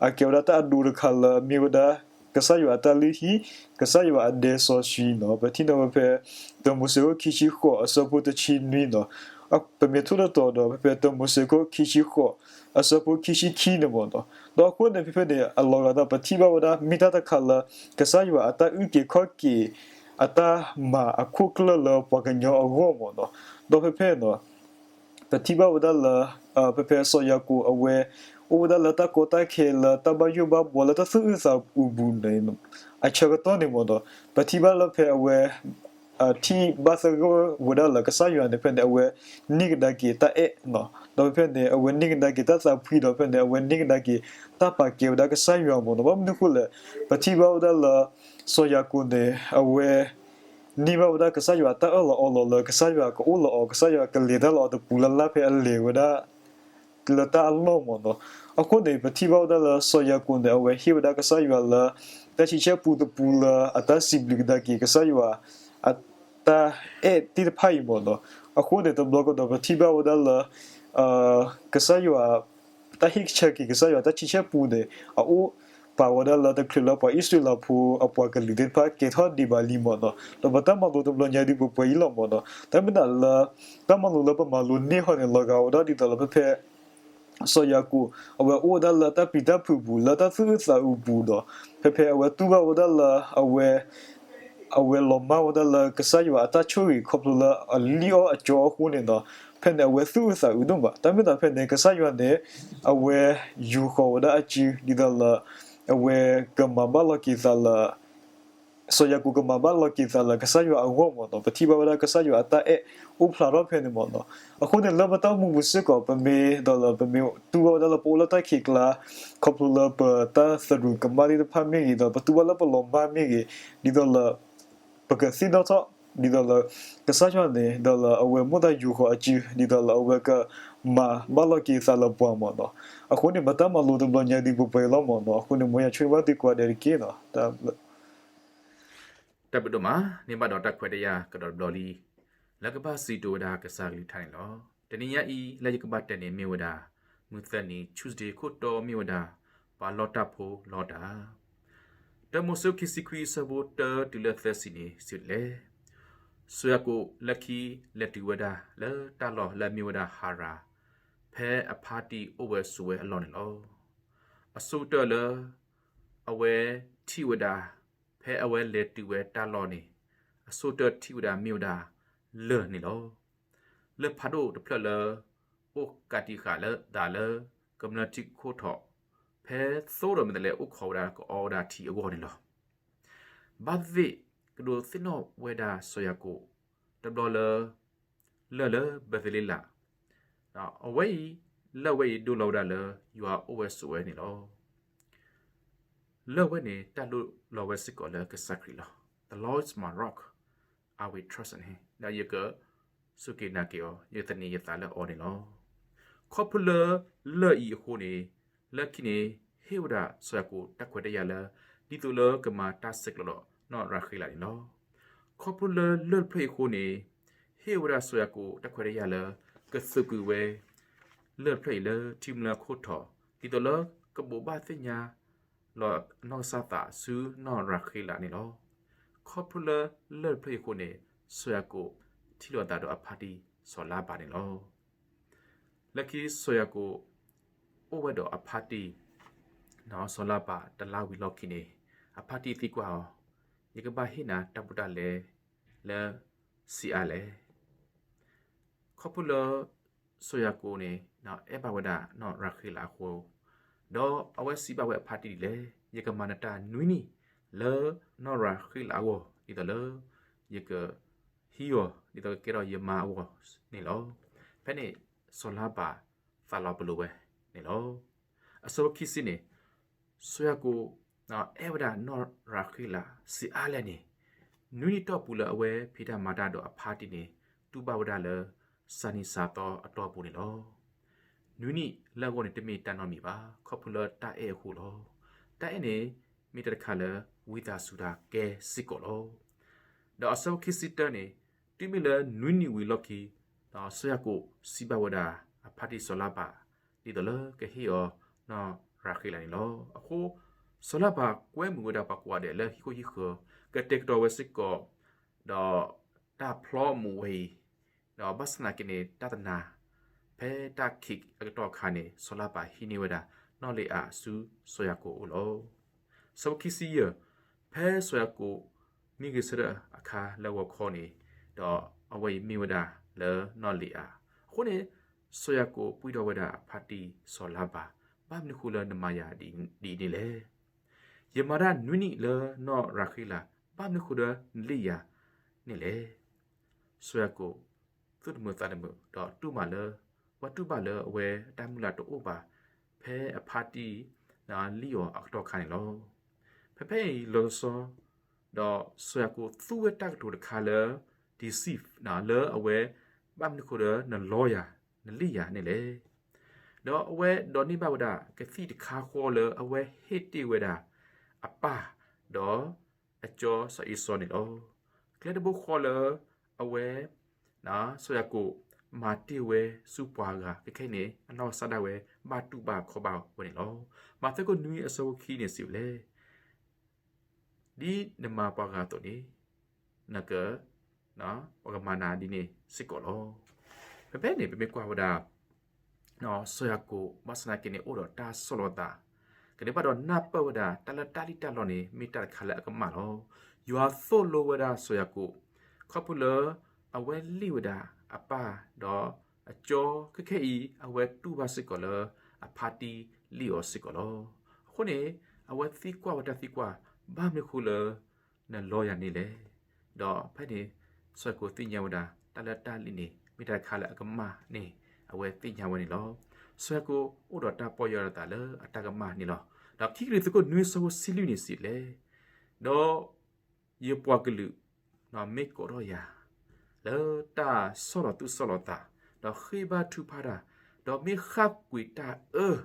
အကဲဝဲဒၣ်တၢ်အဒိတခါလၢအမ့ၢ်ဝဲဒၣ် ကစၢ်ယွၤအတၢ်လုၢ်ဟံၣ် ကစၢ်ယွၤအဒဲစီဆှံနီၤ, ပထံၣ်န့ၢ်ဝဲဖဲ တၢမိၤၡ့ခိၣ်ခံဆံဃိးအဆၢဖိတဆံနွံနီၤ, ပမ့ၢ်ထိၣ်သတြီၤဒီးဖဲဖဲတၢမိၤၡ့ခိၣ်ခံဆံဃိး အဆၢဖိခံဆံခံန့ၣ်မ့ၢ်နီၤ, ဒီးအဃိန့ၣ်ဖဲဖဲန့ၣ် အလီၤဂာ်ဒီးပထံၣ်ဘၣ်ဝဲဒၣ် မ့ၢ်တၢ်တခါလၢ ကစၢ်ယွၤအတၢ်အုၣ်က့ၤခီၣ်က့ၤ အတၢ်မၤအခိၣ်ကျၢၢ်လၢပှၤကညီအဂီၢ်မ့ၢ်နီၤ, ဒီးဖဲဖဲနီၤ ပထံၣ်ဘၣ်ဝဲဒၣ်လၢ ဖဲဖဲစီၤယၤကိာ်အဝဲ အိၣ်ဝဲဒၣ်လၢတၢ်ကီတၢ်ခဲလၢတၢ်ဘၣ်ယိၣ်ဘၣ်ဘှီလၢတၢ်သူၣ်အုးသးအုးပူၤန့ၣ် အဆၢကတီၢ်န့ၣ်မ့ၢ်နီၤ, ပထံၣ်ဘၣ်လၢဖဲအဝဲ ထံၣ်ဘၣ်သဂၢၢ်ဝဲဒၣ်လၢကစၢ်ယွၤန့ၣ် ဖဲန့ၣ် အဝဲန့ၢ်ကဒါက့ၤတၢ်အဲၣ်နီၤ, ဒီးဖဲဖဲန့ၣ် အဝဲန့ၢ်ကဒါက့ၤတၢ်သးဖှံဒီးဖဲန့ၣ် အဝဲန့ၢ်ကဒါက့ၤတၢ်ပာ်ကဲဝဲဒၣ်ကစၢ်ယွၤမ့ၢ်နီၤ, ဘၣ်မနုၤအဃိလဲၣ်, ပထံၣ်ဘၣ်ဝဲဒၣ်လၢ စီၤယၤကိာ်န့ၣ် အဝဲ န့ၢ်ဘၣ်ဝဲဒၣ်ကစၢ်ယွၤအတၢ်အၢၣ်လီၤအီလီၤလၢကစၢ်ယွၤကအိၣ်လၢအီၤ ကစၢ်ယွၤကလဲၤတၢ်လၢအီၤတပူၤလၢ်လၢ်ဖဲအလဲၤဝဲဒၣ် လၢတၢ်အလီၢ်မ့ၢ်နီၤ, အဃိန့ၣ် ပထံၣ်ဘၣ်ဝဲဒၣ်လၢစီၤယၤကိာ်န့ၣ် အဝဲဟ့ၣ်ဝဲဒၣ်ကစၢ်ယွၤလၢ တၢ်ဆံဆဲၣ်ပူတပူလၢအတၢ်စံးဘျုးကဒါက့ၤကစၢ်ယွၤ အတၢ်အဲၣ်သ့ၣ်တဖၣ်အံၤမ့ၢ်နီၤ, အဃိန့ၣ် တဘျီကဒီးပထံၣ်ဘၣ်ဝဲဒၣ်လၢ ကစၢ်ယွၤ တၢ်ဟ့ၣ်ဆၢက့ၤကစၢ်ယွၤတၢ်ဆံဆဲၣ်ပူန့ၣ် အအိၣ်ပာ်ဝဲဒၣ်လၢတချုးလၢပှၤအံၣ်စရ့လးဖိအပှၤကလုာ်သ့ၣ်တဖၣ်ကဲထီၣ်ဒံးဘၣ်လံမ့ၢ်နီၤ, ဒီးပတၢ်မၤလိတဘျီညါဒ်ပှဲၤပှဲၤအံၤလီၤမ့ၢ်နီၤ, တၢ်မ့ၢ်ဒၣ်လၢ တၢ်မၤလိလၢပမၤလိန့ၢ်ဟီန့ၣ် လီၤဂာ်ဝဲဒၣ်ဒ်သိးလၢဖဲဖဲ စီၤယၤကိာ် အဝဲအိၣ်ဝဲဒၣ်လၢတၢ်ပျံၤတၢ်ဖုးပူၤ လၢတၢ်သူၣ်အုးသးအုးပူၤဒီး ဖဲဖဲအဝဲတူၢ်ဘၣ်ဝဲဒၣ်လၢအဝဲ အဝဲလီၤမၢ်ဝဲဒၣ်လၢကစၢ်ယွၤအတၢ်ဆိၣ်ဂ့ၤခီဖျိလၢအလံၣ်အီၣ်အကၠီအဃိန့ၣ်ဒီး ဖဲန့ၣ်အဝဲသူၣ်အုးသးအုးဒိၣ်မး, တၢ်မ့ၢ်သးဖဲန့ၣ် ကစၢ်ယွၤန့ၣ် အဝဲယူာ်ဃီၤဝဲဒၣ်အစုဒ်သိးလၢ အဝဲကမၤဘၣ်လီၤက့ၤသးလၢ စီၤယၤကိာ်ကမၤဘၣ်လီၤက့ၤသးလၢကစၢ်ယွၤအဂီၢ်မ့ၢ်နီၤ, ပထံၣ်ဘၣ်ဝဲဒၣ်ကစၢ်ယွၤအတၢ်အဲၣ်အိၣ်ဖျါထီၣ်ဖဲန့ၣ်မ့ၢ်နီၤ. အဃိန့ၣ်လၢပတၢ်အိၣ်မူပူၤစ့ၢ်ကီး ပမ့ၢ်ဒီးလၢပမ့ၢ်တူၢ်ဘၣ်ဝဲဒၣ်လၢပအိၣ်လၢတၢ်ခံးကျါ ခီဖျိလၢပတၢ်သရူးကမၣ်သ့ၣ်တဖၣ်မ့ၢ်ဂ့ၤ ဒီးပတူၢ်ဘၣ်လၢပလီၤမၢ်မ့ၢ်ဂ့ၤ, ဒ်သိးလၢ ပကသ့ၣ်နီၣ်ထီၣ် ဒ်သိးလၢ ကစၢ်ယွၤန့ၣ် ဒီးလၢအဝဲမိၣ်သးယူာ်ဃီၤအစု ဒ်သိးလၢအဝဲကမၤဘၣ်လီၤက့ၤသးလၢပှၤမ့ၢ်နီၤ. အဃိန့ၣ် ပတၢ်မၤလိတဘျီညါဒ်ပှဲၤပှဲၤလီၤမ့ၢ်နီၤ. အဃိန့ၣ် မ်ယွၤဆိၣ်ဂ့ၤဘၣ်သုကိးဂၤဒဲးတက့ၢ်နီၤ. တၢ်ဘျုးဒိၣ်မး, န့ၢ်ဘၣ်ဒီးတၢ်ခွဲးတၢ်ယာ်ကဒီးတဘျီလံ လၢကဘၣ်စံးကတိၤဝဲဒၣ်ကစၢ်ကလုၢ်ကထါန့ၣ်လီၤ. တနံၤညါအံၤ လၢယကဘၣ်တဲန့ၣ်မ့ၢ်ဝဲဒၣ် မုၢ်သၢနံၤ Tuesday ခိၣ်တီမ့ၢ်ဝဲဒၣ် ပှၤလီတၢ်ဖိလီတၢ် တၢမိၤၡ့ခံဆံခွံအဆၢဖိတၢတုၤလၢသၢဆံန့ၣ် စံးလဲၣ်, စီၤယၤကိာ်လၢခံလဲၤတုၤဝဲဒၣ်လၢတၢ်လီၢ်လၢအမ့ၢ်ဝဲဒၣ်ဟၤရၣ်, ဖဲအဖါတံၢ်အိၣ်ဝဲဆိးဝဲအလီၢ်န့ၣ်လီၤ. အဆိကတၢၢ်လၢ အဝဲထံၣ်ဝဲဒၣ် ဖဲအဝဲလဲၤတုၤဝဲတၢ်လီၢ်န့ၣ် အဆိကတၢၢ်ထံၣ်ဝဲဒၣ်မ့ၢ်ဝဲဒၣ် လၢၢ်န့ၣ်လီၤ. လၢၢ်ဖးဒိၣ်တဖျၢၣ်လၢ အိၣ်ကးတံာ်ဃာ်လၢသးလၢ ကမျၢၢ်ထံခိၣ်ထိး ဖဲသိဒီးမ့ၢ်တလဲၤအိၣ်ခိးဝဲဒၣ်ကအီဝဲဒၣ်ထံအဂီၢ်န့ၣ်လီၤ. ဘၣ်သ့ၣ်သ့ၣ် ကဒိးသ့ၣ်နီၣ်ဝဲဒၣ်စီၤယၤကိာ် တဘျီလၢ လၢၢ်လၢဘဲးသလ့လး, အဝဲအံၤ လၢၢ်ဝဲအံၤဒိလီၤဝဲဒၣ်လၢယွၤအိၣ်ဝဲဆိးဝဲန့ၣ်လီၤ. လၢၢ်ဝဲန့ၣ် တၢ်ဒိလီၤဝဲစ့ၢ်ကီးလၢကစၢ်ခရံာ်လီၤ. The Lord is my rock, I will trust in him. ဒီးယက စူၢ်က့ၤနာ်က့ၤအီၤ, ယသန့ၤယသးလၢအီၤန့ၣ်လီၤ. ခီဖျိလၢလၢၢ်အံၤအဃိန့ၣ် လၢခံန့ၣ် ဟ့ၣ်ဝဲဒၣ်စီၤယၤကိာ်တၢ်ခွဲးတၢ်ယာ်လၢ ဒ်သိးလၢကမၤတၢ်ဆဲးကျိးဒီးနီၢ်ရၤဃ့လးန့ၣ်လီၤ. ခီဖျိလၢလၢၢ်တဖျၢၣ်အံၤအဃိန့ၣ် ဟ့ၣ်ဝဲဒၣ်စီၤယၤကိာ်တၢ်ခွဲးတၢ်ယာ်လၢ ကသုးကွံာ်ဝဲ လၢၢ်တဖျၢၣ်အံၤလၢထံမျၢၢ်ခိၣ်ထိး ဒ်သိးလၢကဘိးဘၣ်သ့ၣ်ညါ လီၤအနီၢ်ကစၢ်သးဆူနီၢ်ရၤဃ့လးန့ၣ်လီၤ. ခီဖျိလၢလၢၢ်တဖျၢၣ်အံၤအဃိန့ၣ် စီၤယၤကိာ်ထံၣ်လိာ်သးဒီးအဖါတံၢ်စီၤလါဘၤန့ၣ်လီၤ. လၢခံစီၤယၤကိာ် အိၣ်ဝဲဒီးအဖါတံၢ် စီၤလါဘၤတလါဝံၤလီၢ်ခံန့ၣ် အဖါတံၢ်သံကွၢ်အီၤ, ယကဘၣ်ဟ့ၣ်နၤတၢ်ဘူးတၢ်လဲလၢ ဆံးအါလဲၣ်. ခီဖျိလၢ စီၤယၤကိာ်န့ၣ် အဲၣ်ဘၣ်ဝဲဒၣ်နီၢ်ရၤဃ့လးအဃိ, ဒီးအဝဲစံးဘၣ်ဝဲအဖါတံၢ်ဒ်လဲၣ်, ယကမၤနတၢ်နွံနံၣ် လၢနီၢ်ရၤဃ့လးအဂီၢ် ဒ်သိးလၢ ယက ဟံးအီၤ ဒ်သိးကကဲထီၣ်ယမါအဂီၢ်န့ၣ်လီၤ. ဖဲန့ၣ် စီၤလါဘၤသးလီၤပလိာ်ဝဲန့ၣ်လီၤ. အဆၢဖိခံဆံန့ၣ် စီၤယၤကိာ် အဲၣ်ဝဲဒၣ်နီၢ်ရၤဃ့လး ဆံးအါလဲၣ်န့ၣ်, နွံနံၣ်တီၢ်ပူၤလၢအဝဲဖံးတၢ်မၤတၢ်ဒီးအဖါတံၢ်န့ၣ် တူၢ်ဘၣ်ဝဲဒၣ်လၢ စးနံၤစးသီအတီၢ်ပူၤန့ၣ်လီၤ. နွံနံၣ်လၢအဂီၢ်န့ၣ် တမ့ၢ်တၢ်နီတမံၤဘၣ်, ခီဖျိလၢတၢ်အဲၣ်အဃိလီၤ. တၢ်အဲၣ်န့ၣ် မ့ၢ်တၢ်တခါလၢ ဝံသးစူၤတၢ်ကဲစ့ၢ်ကီးလီၤ. ဒီးအဆၢဖိခံဆံတၢန့ၣ် တုၤမ့ၢ်လၢနွံနံၣ်ဝံၤလီၢ်ခံ စီၤယၤကိာ်စံးဘၣ်ဝဲဒၣ် အဖါတံၢ်စီၤလါဘၤ ဒ်သိးလၢကဟ့ၣ်အီၤနီၢ်ရၤဃ့လးန့ၣ်လီၤ. အဃိ စီၤလါဘၤကွဲမုာ်ဝဲဒၣ်ပှၤကိးဂၤဒဲးလၢဟံၣ်ခိၣ်ဟံၣ်ဃၢၤ ကတဲာ်ကတီၤဝဲစ့ၢ်ကီး ဒီးတၢ်ဖျီမူးဝဲအံၤ, ဒီးဘၣ်ဆၣ်သနာ်က့န့ၣ် တၢ်တနၤ ဖဲတၢ်ခံးအကတီၢ်အခါန့ၣ် စီၤလါဘၤဟံးန့ၢ်ဝဲဒၣ် နီၢ်လ့ၤအၤဆူစီၤယၤကိာ်အအိၣ်လီၤ. ဆၢဖိခံဆံယဲၢ်, ဖဲစီၤယၤကိာ်မံဂ့ၤဆၢထၢၣ်အခါလၢဂီၤခီန့ၣ်, ဒီးအဝဲအံၤမ့ၢ်ဝဲဒၣ်လၢနီၢ်လ့ၤအၤ. အဃိန့ၣ် စီၤယၤကိာ်ပှံၢ်ထီၣ်ဝဲဒၣ်အဖါတံၢ်စီၤလါဘၤ, ဘၣ်မနုၤဃိလၢနမၤယၤဒ်အံၤန့ၣ်လဲၣ်. ယမၤတၢ်နွံနံၣ်လၢနီၢ်ရၤဃ့လး, ဘၣ်မနုၤဃိဒီးနလ့ၣ်ယၤန့ၣ်လဲၣ်. စီၤယၤကိာ် သူၣ်တမုာ်သးတမုာ် ဒီးတူၢ်မးလၢ ဝဲတူၢ်ဘၣ်လၢအဝဲအတၢ်မုၢ်လၢ်တအိၣ်ဘၣ် ဖဲအဖါတံၢ်လံၣ်အီၤအကတီၢ်ခါန့ၣ်လီၤ. ဖဲဖဲအံၤလီၤဆီ ဒီးစီၤယၤကိာ်သူဝဲတၢ်ကတိၤတခါလၢ deceive လၢအဝဲ ဘၣ်မနုၤဃိဒီးနလီယၤ နလ့ၣ်ယၤန့ၣ်လဲၣ်. ဒီးအဝဲဒိးန့ၢ်ဘၣ်ဝဲဒၣ် ကသံၣ်တခါဃီလၢအဝဲဟ့ၣ်တ့ၢ်ဝဲဒၣ် အပၢ် ဒီးအကၠီစီၤအ့စီန့ၣ်လီၤ. ကျဲတဘိဃီလၢအဝဲ စီၤယၤကိာ်မၤတ့ၢ်ဝဲဆူပှၤဂၤ ခဲခဲအံၤန့ၣ် အနီၢ်ကစၢ်ဒၣ်ဝဲ ဘၣ်တူၢ်ဘၣ်ခီၣ်ဘၣ်ဝဲန့ၣ်လီၤ. မးသဲခိၣ်နွံအဆၢဖိခံန့ၣ်စံးဝဲလဲၣ် ဒ်နမၤပှၤဂၤအသိးန့ၣ် နက ပကမၤနၤဒ်န့ၣ်စ့ၢ်ကီးလီၤ. ဖဲဖဲန့ၣ် ပမ့ၢ်ကွၢ်ဝဲဒၣ် စီၤယၤကိာ် ဘၣ်ဆၣ်သနာ်က့န့ၣ် အိၣ်ဒီးတၢ်ဆီၣ်လီၤသး ကဒဲးဘၣ်ဒီးနၢ်ပၢၢ်ဝဲဒၣ် တၢ်လၢတၢ်လံၣ်တၢ်လီန့ၣ် မ့ၢ်တၢ်တခါလၢအကမၣ်လီၤ. ယွၤသိၣ်လိဝဲဒၣ်စီၤယၤကိာ် ခီဖျိလၢ အဝဲလ့ၣ်ဝဲဒၣ်အပၢ် ဒီးအကၠီ ခဲခဲအံၤ အဝဲတူၢ်ဘၣ်စ့ၢ်ကီးလၢ အဖါတံၢ်လံၣ်အီၤစ့ၢ်ကီးလီၤ. အဃိန့ၣ် အဝဲသံကွၢ်ဝဲတၢ်သံကွၢ် ဘၣ်မနုၤဃိလၢ နလီယၤန့ၣ်လဲၣ်. ဒီးဖဲန့ၣ် စီၤယၤကိာ်သ့ၣ်ညါဝဲဒၣ် တၢ်လၢတၢ်လံၣ်န့ၣ် မ့ၢ်တၢ်တခါလၢအကမၣ်န့ၣ် အဝဲသ့ၣ်ညါဝဲန့ၣ်လီၤ. စီၤယၤကိာ်အိၣ်ဒီးတၢ်ပီၢ်ယၢ်လီၤသးလၢအတၢ်ကမၣ်န့ၣ်လီၤ. ဒီးခံကရံၣ်သူးခိၣ်နွံဆၢဖိဆံလွံၢ်န့ၣ်စံးလဲၣ်, ဒီး ယပှၤကလုာ် မ့ၢ်ကိးထီၣ်ယၤ လၢတၢ်ဆီၣ်လီၤသူၣ်ဆီၣ်လီၤသး, ဒီးဃ့ဘါထုကဖၣ်တၢ်, ဒီးမ့ၢ်ဃၣ်ကွံာ်တၢ်အၢ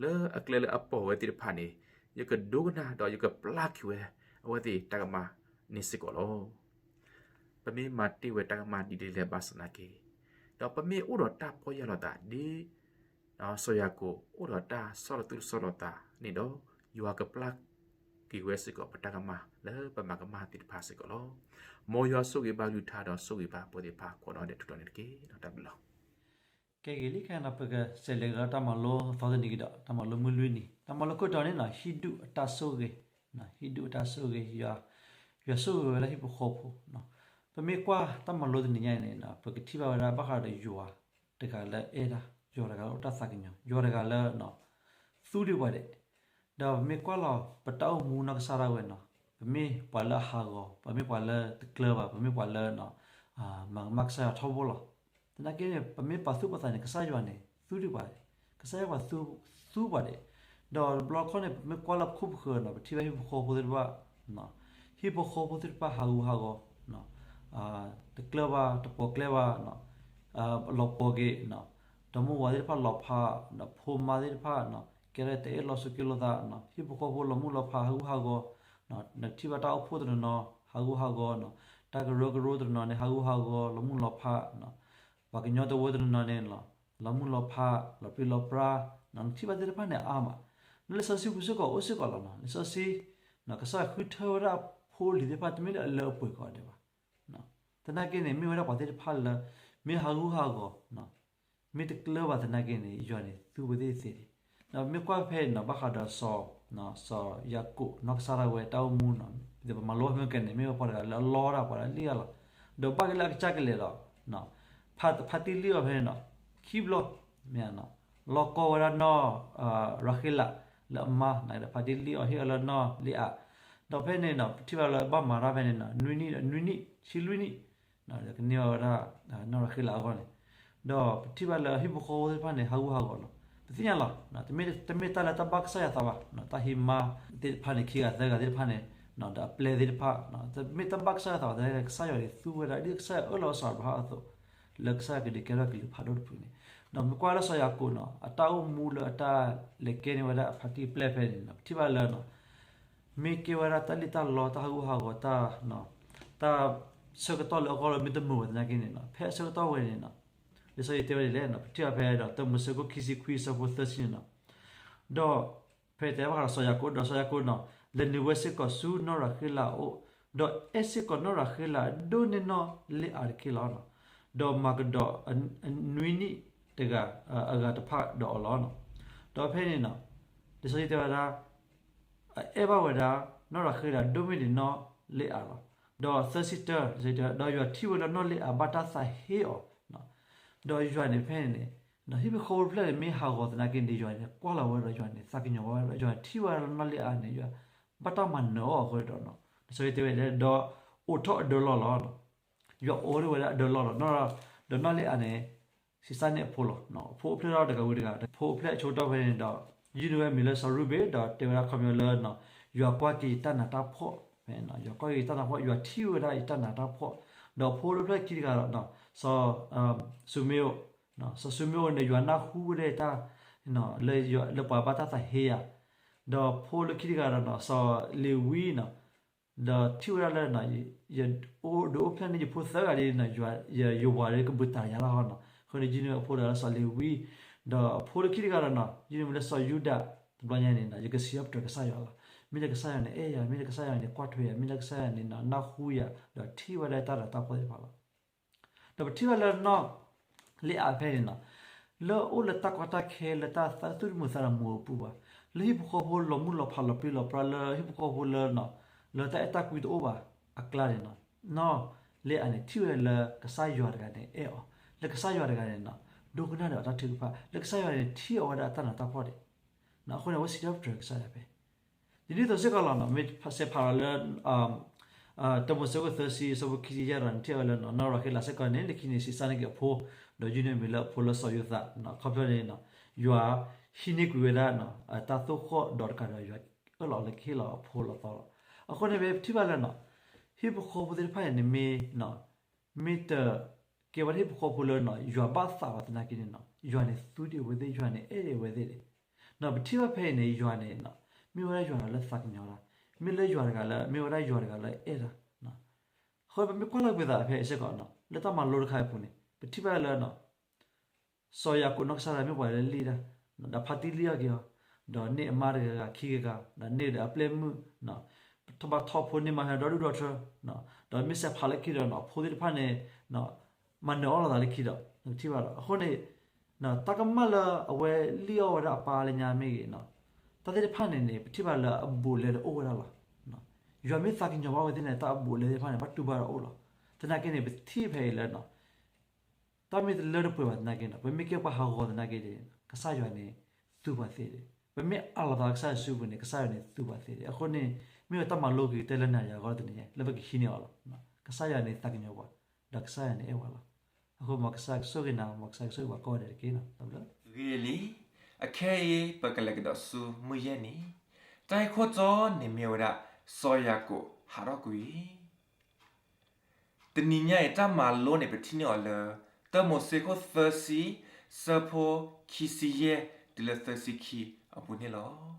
လၢအကျဲလၢအပိာ်ဝဲသ့ၣ်တဖၣ်န့ၣ်, ယကဒိကနၣ်ဒီးယကပျၢ်က့ၤဝဲ အဝဲသ့ၣ်တၢ်ကမၣ်န့ၣ်စ့ၢ်ကီးလီၤ. ပမ့ၢ်မၤတ့ၢ်ဝဲတၢ်ကမၣ်ဒ်လဲၣ်ဘၣ်ဆၣ်သနာ်က့, ဒီးပမ့ၢ်အိၣ်ဒီးတၢ်ပီၢ်ယၢ်လီၤသးဒ် စီၤယၤကိာ်အိၣ်ဒီးတၢ်ဆီၣ်လီၤသူၣ်ဆီၣ်လီၤသးန့ၣ်ဒီး, ယွၤကပျၢ်က့ၤဝဲစ့ၢ်ကီး ပတၢ်ကမၣ်လၢပမၤကမၣ်သ့ၣ်တဖၣ်စ့ၢ်ကီးလီၤ. မ်ယွၤဆိၣ်ဂ့ၤဘၣ်ကလုၢ်ကထါဒီးဆိၣ်ဂ့ၤဘၣ်ပှၤသ့ၣ်တဖၣ် ကိးနီၢ်ဒဲးထူၣ်တီန့ၣ်တက့ၢ်. တၢ်ဘျုးလီၤ. ကဲဂ့ၤလံခဲအံၤန့ၣ် ပကစးလဲၤကဒီးတၢ်မၤလိသီတနံၤကဒီး, တၢ်မၤလိမုၢ်လွံၢ်နံၤ, တၢ်မၤလိခိၣ်တီန့ၣ် ဟံးဒူၣ်အတၢ်ဆိၣ်ဂ့ၤ, ဟံးဒူၣ်အတၢ်ဆိၣ်ဂ့ၤ, ယွၤဆိၣ်ဂ့ၤဝဲလၢဟံၣ်ဖိဃီဖိ ပမ့ၢ်ကွၢ်တၢ်မၤလိတနံၤညါအံၤန့ၣ် ပကထံၣ်ဘၣ်ဝဲဒၣ်ဘၣ်ဃးဒီးယွၤတဂၤလၢအဲၣ်တၢ်, ယွၤတဂၤလၢအိၣ်တၢ်သးကညီၤ, ယွၤတဂၤလၢ သူဒံးပှၤဒဲး, ဒီးပမ့ၢ်ကွၢ်လီၤ ပတၢ်အိၣ်မူနီၢ်ကစၢ်ဒၣ်ဝဲန့ၣ်, ပမ့ၢ်ပှၤလၢအဟးဂီၤ, ပမ့ၢ်ပှၤလၢတကျၢၤဘၣ်, ပမ့ၢ်ပှၤလၢ မၤကမၣ်ကစၢ်ယွၤထီဘိလီၤ. သနာ်က့န့ၣ် ပမ့ၢ်ပာ်သူၣ်ပာ်သးန့ၣ် ကစၢ်ယွၤန့ၣ် သူဒံးပှၤ, ကစၢ်ယွၤပှၤသူ, သူပှၤဒဲး, ဒီးတဘျီခီန့ၣ် ပမ့ၢ်ကွၢ်လၢပခိၣ်ပဃၢၤန့ၣ် ပထံၣ်ဘၣ်ဟံၣ်ဖိဃီဖိသ့ၣ်တဖၣ်, ဟံၣ်ဖိဃီဖိသ့ၣ်တဖၣ်ဟးဂူာ်ဟးဂီၤ, တကျၢၤဘၣ်, တပိာ်ကျဲဘၣ်, လီၤပိာ်က့ၤ, ဒီးမိၢ်ဝၤသ့ၣ်တဖၣ်လီၤဖး, ဒီးဖိမါသ့ၣ်တဖၣ် ကဲထီၣ်တအဲၣ်လီၤဆိးက့လိာ်သး, ဟံၣ်ဖိဃီဖိလီၤမုၢ်လီၤဖးဟးဂူာ်ဟးဂီၤ, နကထံၣ်ဘၣ်တၢ်အိၣ်ဖှိၣ်တနီၤနီၤ ဟးဂူာ်ဟးဂီၤ, တၢ်ကရၢကရိတနီၤနီၤန့ၣ် ဟးဂူာ်ဟးဂီၤ လီၤမုၢ်လီၤဖး, ပှၤကညီတဝၢတနီၤနီၤန့ၣ် လီၤမုၢ်လီၤဖး လီၤပြံလီၤပြါ, နကထံၣ်ဘၣ်သ့ၣ်တဖၣ်န့ၣ်အါမး, လၢလံာ်စီဆှံပူၤစ့ၢ်ကီးအိၣ်စ့ၢ်ကီးလီၤ. လံာ်စီဆှံ ကစၢ်ဃုထၢဝဲဒၣ်ဖိလံၤသ့ၣ်တဖၣ် တမ့ၢ်လၢအလၢအပှဲၤကိးဂၤဒဲးဘၣ်. သနာ်က့န့ၣ် မ့ၢ်ဝဲဒၣ်ပှၤသ့ၣ်တဖၣ်လၢ မ့ၢ်ဟးဂူာ်ဟးဂီၤ မ့ၢ်တကျၢၤဘၣ်သနာ်က့န့ၣ် ယွၤန့ၣ်သူဝဲသ့ၣ်သ့ၣ်န့ၣ်, ဒီးမ့ၢ်ကွၢ်ဖဲန့ၣ် ဘၣ်ဃးဒီး စီၤယၤကိာ်နီၢ်ကစၢ်ဒၣ်ဝဲတၢ်အိၣ်မူန့ၣ် ပမၤလိဖဲမ့ၢ်ကဲန့ၣ် မ့ၢ်ဝဲပှၤတဂၤလၢအလီတၢ် ပှၤလၢအလံၣ်အါလီၤ, ဒီးဘၣ်က့ၤလၢအကစၢ်ကလဲၤဒီး ဖါတံၢ်လံၣ်အီၤဖဲန့ၣ် ခံဘျီ, မ့ၢ် လီၤကီဝဲဒၣ်နီၢ်ရၤဃ့လး လၢအမါန့ၣ်ဒီး ဖါတံၢ်လံၣ်အီၤဟ့ၣ်အီၤလၢနီၢ်လ့အၤ, ဒီးဖဲန့ၣ် ပထံၣ်ဘၣ်လၢဘၣ်မၤတၢ်ဖဲန့ၣ် နွံနံၣ်ဒီးနွံနံၣ် ဆံလွံၢ်နံၣ် ဒီးကန့ၢ်အီၤဝဲဒၣ် နီၢ်ရၤဃ့လးအဂီၢ်န့ၣ်, ဒီးပထံၣ်ဘၣ်လၢဟံၣ်ဖိဃီဖိသ့ၣ်တဖၣ်န့ၣ် ဟးဂူာ်ဟးဂီၤလီၤ. ပသ့ၣ်ညါလီၤ တမ့ၢ်တမ့ၢ်တၢ်လၢတၢ်ဘၣ်ကစၢ်ယွၤသးဘၣ်, တၢ်ဟံးမါသ့ၣ်တဖၣ်န့ၣ် ခံဂၤသၢဂၤသ့ၣ်တဖၣ်န့ၣ် ဒီးအပျဲၢ်သ့ၣ်တဖၣ် တမ့ၢ်တၢ်ဘၣ်ကစၢ်ယွၤသးဘၣ်, ကစၢ်ယွၤန့ၣ်သူဝဲဒၣ် ဒ်ကစၢ်ယွၤအၢၣ်လီၤအီလီၤစီၤအၤဘြၤဟၣ်အသိး လၢကစၢ်ယွၤကဒုးကဲထီၣ်ကလုာ်ဖးဒိၣ်တဖုန့ၣ်, ဒီးမ့ၢ်ကွၢ်လၢစီၤယၤကိာ်န့ၣ် အတၢ်အိၣ်မူလၢအတၢ်လဲၤကဲန့ၢ်ဝဲဒၣ်အဖါတံၢ်အပျဲၢ်ဖဲန့ၣ် ပထံၣ်ဘၣ်လၢ မ့ၢ်ကဲဝဲဒၣ်တၢ်လံၣ်တၢ်လီ တၢ်ဟးဂူာ်ဟးဂီၤ တၢ်ဆၢကတီၢ်လၢအဂီၢ်လၢမ့ၢ်တမုာ်ဝဲသနာ်က့န့ၣ် ဖဲအဆၢကတီၢ်ဝဲန့ၣ် လံာ်စီဆှံတဲဝဲဒ်လဲၣ် ပထံၣ်ဘၣ်ဖဲဒီး တၢမိၤၡ့ခိၣ်ခံဆံခွံအဆၢဖိသၢဆံန့ၣ်လီၤ. ဒီးဖဲတဲဘၣ်ဃးဒီးစီၤယၤကိာ် ဒီးစီၤယၤကိာ်န့ၣ် လဲၤနုာ်ဝဲစ့ၢ်ကီးဆူနီၢ်ရၤဃ့လးအအိၣ်, ဒီးအဲၣ်စ့ၢ်ကီးနီၢ်ရၤဃ့လးဒိၣ်န့ၢ်နီၢ်လ့အၤတက့ၢ်လီၤ. ဒီးမၤကဒီးအနွံနံၣ်တဂၤ အဂၤတဖၣ်ဒီးအီၤလီၤ. ဒီးဖဲန့ၣ် လံာ်စီဆှံတဲဝဲဒၣ် အအဲၣ်ဘၣ်ဝဲဒၣ် နီၢ်ရၤဃ့လးဒိၣ်မ့ၢ်ဒံးနီၢ်လ့အၤလီၤ. ဒီးသၢဆံတၢ ဒီးယွၤထံၣ်ဝဲလၢနီၢ်လ့အၤဘၣ်တၢ်သးဟ့အီၤ, ဒီးယွၤန့ၣ်ဖဲန့ၣ်န့ၣ် ဟံၣ်ဖိဃီဖိတဖျၢၣ်န့ၣ် မ့ၢ်ဟးဂီၤသနာ်က့န့ၣ် ယွၤန့ၣ် ကွၢ်လီၤဝဲဒီးယွၤန့ၣ် သးကညီၤဝဲဒီး ယွၤန့ၣ်ထံၣ်ဝဲလၢနီၢ်လ့အၤန့ၣ် ယွၤဘၣ်တၢ်မၤနၢၤအီၤအဃိဒီး လံာ်စီဆှံတဲဝဲဒၣ် ဒီးအိးထီၣ်အဒၢလီၢ်လီၤ. ယွၤအိးထီၣ်ဝဲဒၣ်အဒၢလီၢ်လီၤ. ဒီးနီၢ်လ့အၤန့ၣ် ဆံးစၢ်န့ၢ်အဖိလီၤ. အဖိအိၣ်ဖျဲၣ်ထီၣ်တဂၤဝံၤတဂၤ အဖိအိၣ်ဖျဲၣ်အဆိကတၢၢ်ဖဲန့ၣ်ဒီး ယုၢ်န့ၢ်ဝဲမံၤလၢစီၤရူဘ့ၣ် ဒီးတဲဝဲဒၣ်ခီပညီလၢ ယွၤကွၢ်က့ၤယတၢ်နးတၢ်ဖှီၣ်, ယွၤကွၢ်က့ၤယတၢ်နးတၢ်ဖှီၣ်, ယွၤထံၣ်ဝဲဒၣ်ယတၢ်နးတၢ်ဖှီၣ်, ဒီးအဖိအိၣ်ဖျဲၣ်ခံတဂၤဒီး စီၤၡူမ့အိၣ်, စီၤၡူမ့အိၣ်န့ၣ် ယွၤနၢ်ဟူဝဲဒၣ်တၢ် လၢပှၤဘၣ်တၢ်သးဟ့ယၤ, ဒီးဖိလၢခံတဂၤဒီး စီၤလ့ၤဝံန့ၣ် ဒီးထံၣ်ဝဲဒၣ်လၢ ယအိၣ်ဒုးအိၣ်ဖျဲၣ်န့ၢ်ယဖိသၢဂၤဒ်န့ၣ် ယဝၤဒ်ကဘုးတၢ်ယၤလီၤဟီန့ၣ်, အဃိန့ၣ် ယုၢ်န့ၢ်အဖိဒီးစီၤလ့ၤဝံ, ဒီးအဖိလၢခံတဂၤဒီး ယုၢ်န့ၢ်မံၤလၢစီၤယူဒၤ, တဘျီညါန့ၣ် ယကစံးထီၣ်ပတြၢၤကစၢ်ယွၤလီၤ. မ့ၢ်လၢကစၢ်ယွၤန့ၣ်အဲၣ်ယၤ, မ့ၢ်လၢကစၢ်ယွၤန့ၣ်ကွၢ်ထွဲယၤ, မ့ၢ်လၢကစၢ်ယွၤန့ၣ်နၢ်ဟူယၤ, ဒီးထံၣ်ဝဲဒၣ်တၢ်နးတၢ်ဖှီၣ်သ့ၣ်တဖၣ်လီၤ. ဒီးပထံၣ်ဘၣ်လၢနီၢ်လ့အၤဖဲန့ၣ် လၢအိၣ်လၢတၢ်ကီတၢ်ခဲလၢတၢ်သူၣ်တမုာ်သးတမုာ်အပူၤဘၣ်, လၢဟံၣ်ဖိဃီဖိလီၤမုၢ်လီၤဖးလီၤပြံလီၤပြါ လၢဟံၣ်ဖိဃီဖိလၢ လၢတၢ်အဲၣ်တၢ်ကွံတအိၣ်ဘၣ်အကျါန့ၣ်, နီၢ်လ့အၤန့ၣ် ထံၣ်ဝဲဒၣ်လၢကစၢ်ယွၤတဂၤန့ၣ်အဲၣ်အီၤ, လၢကစၢ်ယွၤတဂၤန့ၣ် ဒိကနၣ်ဒီးအတၢ်ထုကဖၣ်, လၢကစၢ်ယွၤန့ၣ်ထံၣ်အီၤဝဲဒၣ်အတၢ်နးတၢ်ဖှီၣ်ဒဲး, အဃိန့ၣ် အဝဲစံးထီၣ်ပတြၢၤကစၢ်ယွၤဖဲ ဒ်န့ၣ်အသိးစ့ၢ်ကီးလီၤ. မ့ၢ်စဲးဖးလီၤလၢ တၢမိၤၡ့ခိၣ်သၢဆံ ဆၢဖိခံဆံယဲၢ်ဒီး နထံၣ်အီၤလၢ နီၢ်ရၤဃ့လးစ့ၢ်ကီးန့ၣ် လၢခံန့ၣ် စံးစၢ်န့ၢ်က့ၤအဖိ ဒီးယုၢ်န့ၢ်အမံၤလၢအဖိလၢစီၤယိၤသး, ခီဖျိန့ၣ် ယွၤဟံးန့ၢ်ကွံာ်ဝဲဒၣ် တၢ်သိၣ်ဃီၣ်ဒီးတကးဒီး ယွၤအၢၣ်လီၤလၢကဟ့ၣ်လီၤအဖိလီၤသီလီၤ. အဃိန့ၣ် ပထံၣ်ဘၣ်လၢ ဟံၣ်ဖိဃီဖိသ့ၣ်တဖၣ်န့ၣ် မ့ၢ် မ့ၢ်တကဲဝဲဒၣ်ဟံၣ်ဖိဃီဖိလၢ ယွၤဘၣ်သးဘၣ်သနာ်က့န့ၣ် ယွၤန့ၣ်သူဒံးအဝဲသ့ၣ်, ယွၤန့ၣ်အဲၣ်ဒံးအဝဲသ့ၣ်န့ၣ်, ပထံၣ်ဘၣ်ဖဲအံၤန့ၣ် ယွၤန့ၣ် မ့ၢ်ဝဲဒၣ်ယွၤတဂၤလၢသးကညီၤတၢ်, မ့ၢ်လၢယွၤတဂၤလၢ မ့ၢ်ဝဲဒၣ်ယွၤတဂၤလၢအဲၣ်တၢ်. အဃိပမ့ၢ်ကွၢ်လီၤကွံာ်သးဖဲအံၤစ့ၢ်ကီး လၢတၢ်မၤလိတခါအံၤအပူၤန့ၣ် ပထံၣ်ဘၣ်လၢ စီၤယၤကိာ်နီၢ်ကစၢ်ဒၣ်မ့ၢ်ပှၤလၢလံၣ်တၢ်, ဒီးဖါတံၢ်လံၣ်အီၣ်က့ၤအီၤ, ဒီးန့ၢ်အမါတဂၤဂၤခံဂၤဂၤ, ဒီးန့ၢ်ဒီးအပျဲၢ်မုၣ်, ထီၣ်ဘၣ်ထီၣ်ဖိန့ၢ်မါဟဲဒီဒူၣ်ဒီထၢ, ဒီးမ့ၢ်စဲးဖးလၢခံဒီး အဖိသ့ၣ်တဖၣ်န့ၣ် မၤနၢၤအီၣ်လိာ်သးလၢခံဒီး ပထံၣ်ဘၣ်လီၤ. အဃိန့ၣ် တၢ်ကမၣ်လၢအဝဲလံၣ်အီၣ်ဝဲဒၣ်အပၢ်လၢညါမ့ၢ်ဂ့ၤ, တၢ်သ့ၣ်တဖၣ်န့ၣ်န့ၣ် ပထံၣ်ဘၣ်လၢအဘူးအလဲတအိၣ်ဝဲဒၣ်လီၤ. ယွၤမ့ၢ်သးကညီၤဘၣ်ဝဲသ့ၣ်န့ၣ် တၢ်အဘူးအလဲသ့ၣ်တဖၣ်န့ၣ် ဘၣ်တူၢ်ဘၣ်ဒီးအိၣ်လီၤ. သနာ်က့န့ၣ် ပထံၣ်ဖဲအံၤလၢ တၢ်မ့ၢ်တလၢတပှဲၤဘၣ်သနာ်က့န့ၣ် ပမ့ၢ်ကဲပှၤဟးဂီၤသနာ်က့န့ၣ် ကစၢ်ယွၤန့ၣ် သူပှၤသ့ဒံး, ပမ့ၢ်အးလီၤသးလၢကစၢ်ယွၤစုပူၤန့ၣ် ကစၢ်ယွၤန့ၣ်သူပှၤသ့ဒံး. အဃိန့ၣ် မ့ၢ်ဝဲတၢ်မၤလိက့ၤတဲလၢနၤယၤအဂီၢ်တနံၤညါ လၢပကဟံးန့ၢ်အီၤလီၤ. ကစၢ်ယွၤန့ၣ်သးကညီၤပှၤ, ဒီးကစၢ်ယွၤန့ၣ်အဲၣ်ပှၤလီၤ. အဃိမ်ကစၢ်ကဆိၣ်ဂ့ၤနၤ, မ်ကစၢ်ကဆိၣ်ဂ့ၤပှၤကိးဂၤဒဲးတက့ၢ်. ဂ့ၤလံ, အခဲအံၤ ပကလဲၤကဒီးဆူမုၢ်ယဲၢ်နံၤ, တၢ်ဂ့ၢ်ခိၣ်တီန့ၣ်မ့ၢ်ဝဲဒၣ် စီၤယၤကိာ်ဟးထီၣ်ကွံာ် တနံၤညါအံၤ တၢ်မၤလိန့ၣ် ပထံၣ်န့ၢ်အီၤလၢ တၢမိၤၡ့ခိၣ်သၢဆံ ဆၢဖိခံဆံယဲၢ်တုၤလၢသၢဆံခံအပူၤန့ၣ်လီၤ.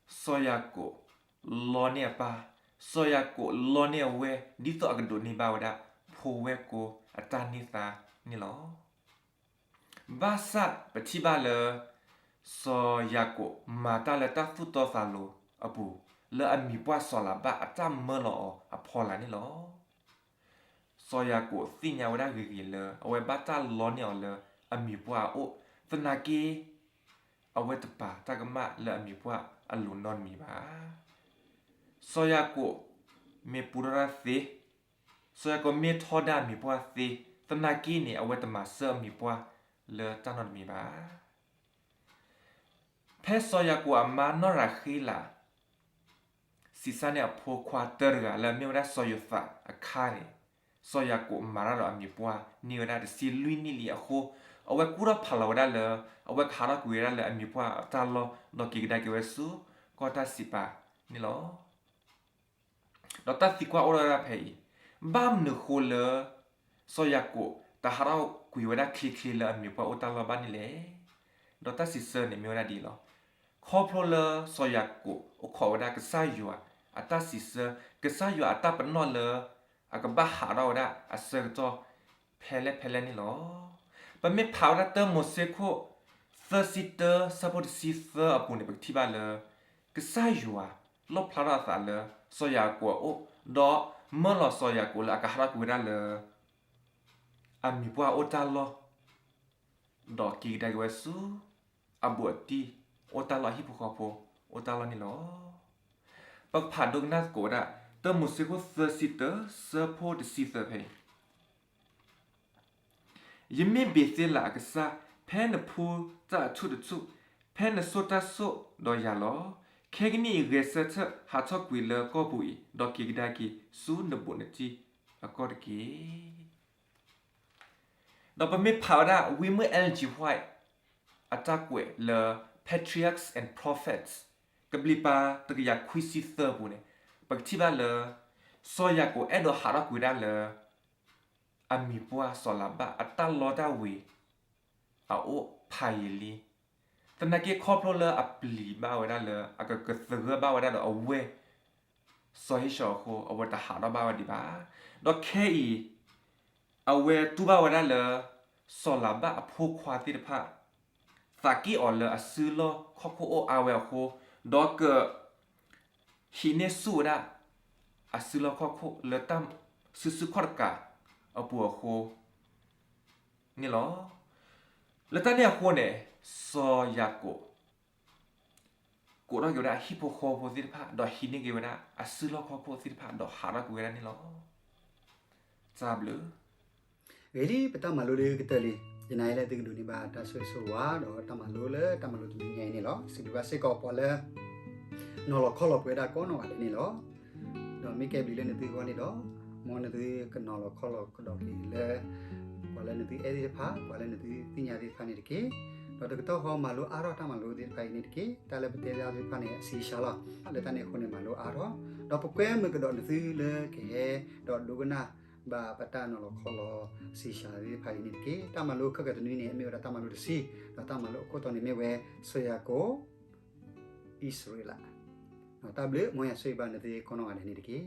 စီၤယၤကိာ်လီန့ၢ်အပၢ်, စီၤယၤကိာ်လီန့ၢ်အဝဲၢ် ဒ်သိးအကဒိးန့ၢ်ဘၣ်ဝဲဒၣ် ဖိဝဲၢ်ကိအတၢ်န့ၢ်သါန့ၣ်လီၤ. ဘၣ်ဆၣ်ပထံၣ်ဘၣ်လၢ စီၤယၤကိာ်မၤတၢ်လၢတၢ်သူၣ်တီသးလိၤအပူၤ လၢအမံၤပှၢ်စီၤလၤဘၣ်အတၢ်မၢလီၤအီၤအဖီလာ်န့ၣ်လီၤ. စီၤယၤကိာ်သ့ၣ်ညါဝဲဒၣ်ဂ့ၤဂ့ၤလၢ အဝဲဘၣ်တၢ်လီန့ၢ်အီၤလၢအမံၤပှၢ်အအိၣ်, သနာ်က့ အဝဲတပာ်တၢ်ကမၣ်လၢအမံၤပှၢ်အလိၤနီတမံၤဘၣ်. စီၤယၤကိာ်မ့ၢ်ပူထီၣ်တၢ်သ့, စီၤယၤကိာ်မ့ၢ်ထီဒါအမံၤပှၢ်သ့, သနာ်က့န့ၣ် အဝဲတမၤစၢၤအမံၤပှၢ်လၢတၢ်နီတမံၤဘၣ်. ဖဲစီၤယၤကိာ်အမါနီၢ်ရၤဃ့လး စံးစၢ်န့ၢ်အဖိခွါတၢတဂၤလၢအမ့ၢ်ဝဲဒၣ်စီၤယိၤသးအခါန့ၣ်, စီၤယၤကိာ်မၤတၢ်ဒီးအမံၤပှၢ်န့ၢ်ဝဲဒၣ်တဆံလွံၢ်နံၣ်လံအဃိ, အဝဲကူၣ်ထီၣ်ဖးလီၤဝဲဒၣ်လၢ အဝဲကဟးထီၣ်ကွံာ်ဝဲဒၣ်လၢအမံၤပှၢ်အတၢ်လီၢ် ဒီးက့ၤကဒါက့ၤဝဲဆူကီၢ်တၢ်စံးပာ်န့ၣ်လီၤ. ဒီးတၢ်သံကွၢ်အိၣ်ထီၣ်ဝဲဒၣ်ဖဲအံၤ, ဘၣ်မနုၤဃိလၢ စီၤယၤကိာ်တဟးထီၣ်ကွံာ်ဝဲဒၣ်ချ့ချ့လၢအမံၤပှၢ်အိၣ်တၢ်လီၢ်ဘၣ်န့ၣ်လဲၣ်. ဒီးတၢ်စံးဆၢန့ၣ်မ့ၢ်ဝဲဒၣ်ဒ်အံၤလီၤ. ခီဖျိလၢစီၤယၤကိာ်အိၣ်ခိးဝဲဒၣ်ကစၢ်ယွၤအတၢ်စံးဆၢ, ကစၢ်ယွၤအတၢ်ပနီၣ်လၢ အကဘၣ်ဟးထီၣ်ဝဲဒၣ်အဆၢကတီၢ်ဖဲလဲၣ်ဖဲလဲၣ်န့ၣ်လီၤ. ပမ့ၢ်ဖးဝဲဒၣ်တၢမိၤၡ့ခိၣ် သၢဆံတၢ ဆၢဖိတဆံသၢအပူၤန့ၣ် ပကထံၣ်ဘၣ်လၢ ကစၢ်ယွၤလီၣ်ဖျါထီၣ်အသးလၢစီၤယၤကိာ်အအိၣ်, ဒီးမၢလီၤစီၤယၤကိာ်လၢအကဟးထီၣ်ကွံာ်ဝဲဒၣ်လၢ အမံၤပှၢ်အိၣ်တၢ်လီၢ်, ဒီးက့ၤကဒါက့ၤဝဲဆူ အဘူးအတံၢ်အိၣ်တၢ်လီၢ် အဟံၣ်ဖိဃီဖိအိၣ်တၢ်လီၢ်န့ၣ်လီၤ. ပကဖးဒိကနၣ်သကိးဝဲဒၣ် တၢမိၤၡ့ခိၣ်သၢဆံတၢ ဆၢဖိတဆံသၢဖဲအံၤ, ယမ့ၢ်ဘ့ၤသ့လးအကစၢ်, ဖဲနဖှူတၢ်အထူၣ်တထူၣ်, ဖဲနစိာ်တၢ်စိာ်ဒီးယၤလီၤ. ခဲကနံၣ်အံၤ ဂဲၤဆၢထၢၣ်ဟးထီၣ်ကွံာ်လၢကီၢ်ပူၤအံၤ, ဒီးက့ၤကဒါက့ၤဆူနဘူးနတံၢ်အကီၢ်တက့ၢ်. ဒီးပမ့ၢ်ဖးဝဲဒၣ် ဝံမုၣ် Ellen G. White အတၢ်ကွဲးလၢ Patriarchs and Prophets ကဘျံးပၤတကယၤခွံဆံသၢအပူၤန့ၣ်, ပကထံၣ်ဘၣ်လၢ စီၤယၤကိာ်အဲၣ်ဒိးဟးထီၣ်ကွံာ်ဝဲဒၣ်လၢ အမံၤပှၢ်စီၤလၤဘၣ်အတၢ်လီတၢ်ဝ့ၤ အအိၣ်ဖးယံာ်လံ. သနာ်က့ခီဖျိလၢအပျံၤဘၣ်ဝဲဒၣ်လၢ အကကသဂၢၢ်ဘၣ်ဝဲဒၣ်ဒီးအဝဲၢ် စီၤဧ့ၡီၤအဃိ အဝဲတဟးထီၣ်ဘၣ်ဝဲဒံးဘၣ်. ဒီးခဲအံၤ အဝဲတူၢ်ဘၣ်ဝဲဒၣ်လၢ စီၤလၤဘၣ်အဖိခွါသ့ၣ်တဖၣ် သးက့ၣ်အီၤလၢအစုလီၢ်ခီၣ်ခိၣ်အိၣ်အါဝဲအဃိ, ဒီးက ဟံးန့ၢ်ဆူၣ်ဝဲဒၣ် အစုလီၢ်ခီၣ်ခိၣ်လၢတၢ်စုဆူၣ်ခီၣ်တကးအပူၤအဃိန့ၣ်လီၤ. လၢတၢ်န့ၣ်အဃိန့ၣ် စီၤယၤကိာ် ကိးထီၣ်က့ၤဝဲဒၣ်အဟံၣ်ဖိဃီဖိသ့ၣ်တဖၣ် ဒီးဟံးန့ၢ်က့ၤဝဲဒၣ်အစုလီၢ်ခီၣ်ခိၣ်သ့ၣ်တဖၣ် ဒီးဟးထီၣ်ကွံာ်ဝဲဒၣ်န့ၣ်လီၤ. တၢ်ဘျုး ဂ့ၤလံ ပတၢ်မၤလိဒ်ကတၢၢ်လံ. ယနာ်လၢသုကဒိးန့ၢ်ဘၣ်တၢ်ဆိၣ်ဂ့ၤဆိၣ်ဝါ ဒီးတၢ်မၤလိလၢတၢ်မၤလိတနံၤညါအံၤန့ၣ်လီၤ. စံးဘျုးဘၣ်စ့ၢ်ကီးပှၤလၢ နီၤလီၤခီလီၤပှဲၤဒၣ်ကိးနီၢ်ဂၤဒဲးန့ၣ်လီၤ. ဒီး မ့ၢ်ကဲဘျုးလၢနသုဂီၢ်န့ၣ်ဒီး, မ်နသုကနီၤလီၤခီလီၤကဒီးက့ၤလၢ ပှၤလၢနသုအဲၣ်သ့ၣ်တဖၣ်, ပှၤလၢနသုသ့ၣ်ညါသ့ၣ်တဖၣ်န့ၣ်တက့ၢ်. ဒီးတကတီၢ်ဃီ မၤလိအါထီၣ်တၢ်မၤလိသ့ၣ်တဖၣ်အံၤန့ၣ်တက့ၢ်. တၢ်လၢပတဲဒၣ်သ့ၣ်တဖၣ်န့ၣ် အဆံးစှၤလီၤ. လၢတၢ်န့ၣ်အဃိန့ၣ် မၤလိအါထီၣ်, ဒီးပကွဲမုာ်ကဒီးနသုလၢကဟဲ ဒီးဒိကနၣ်ဘၣ်ပတၢ်နီၤလီၤခီလီၤ ဆံးစှၤသ့ၣ်တဖၣ်အံၤန့ၣ်တက့ၢ်. တၢ်မၤလိခဲကတနွံန့ၣ် အမ့ၢ်ဝဲဒၣ်တၢ်မၤလိတဆံ, ဒီးတၢ်မၤလိအခိၣ်တီန့ၣ်မ့ၢ်ဝဲ စီၤယၤကိာ် အံၣ်စရ့လး. တၢ်ဘျုး, မ်ယွၤဆိၣ်ဂ့ၤဘၣ်နသုကိးနီၢ်ဂၤဒဲးန့ၣ်တက့ၢ်.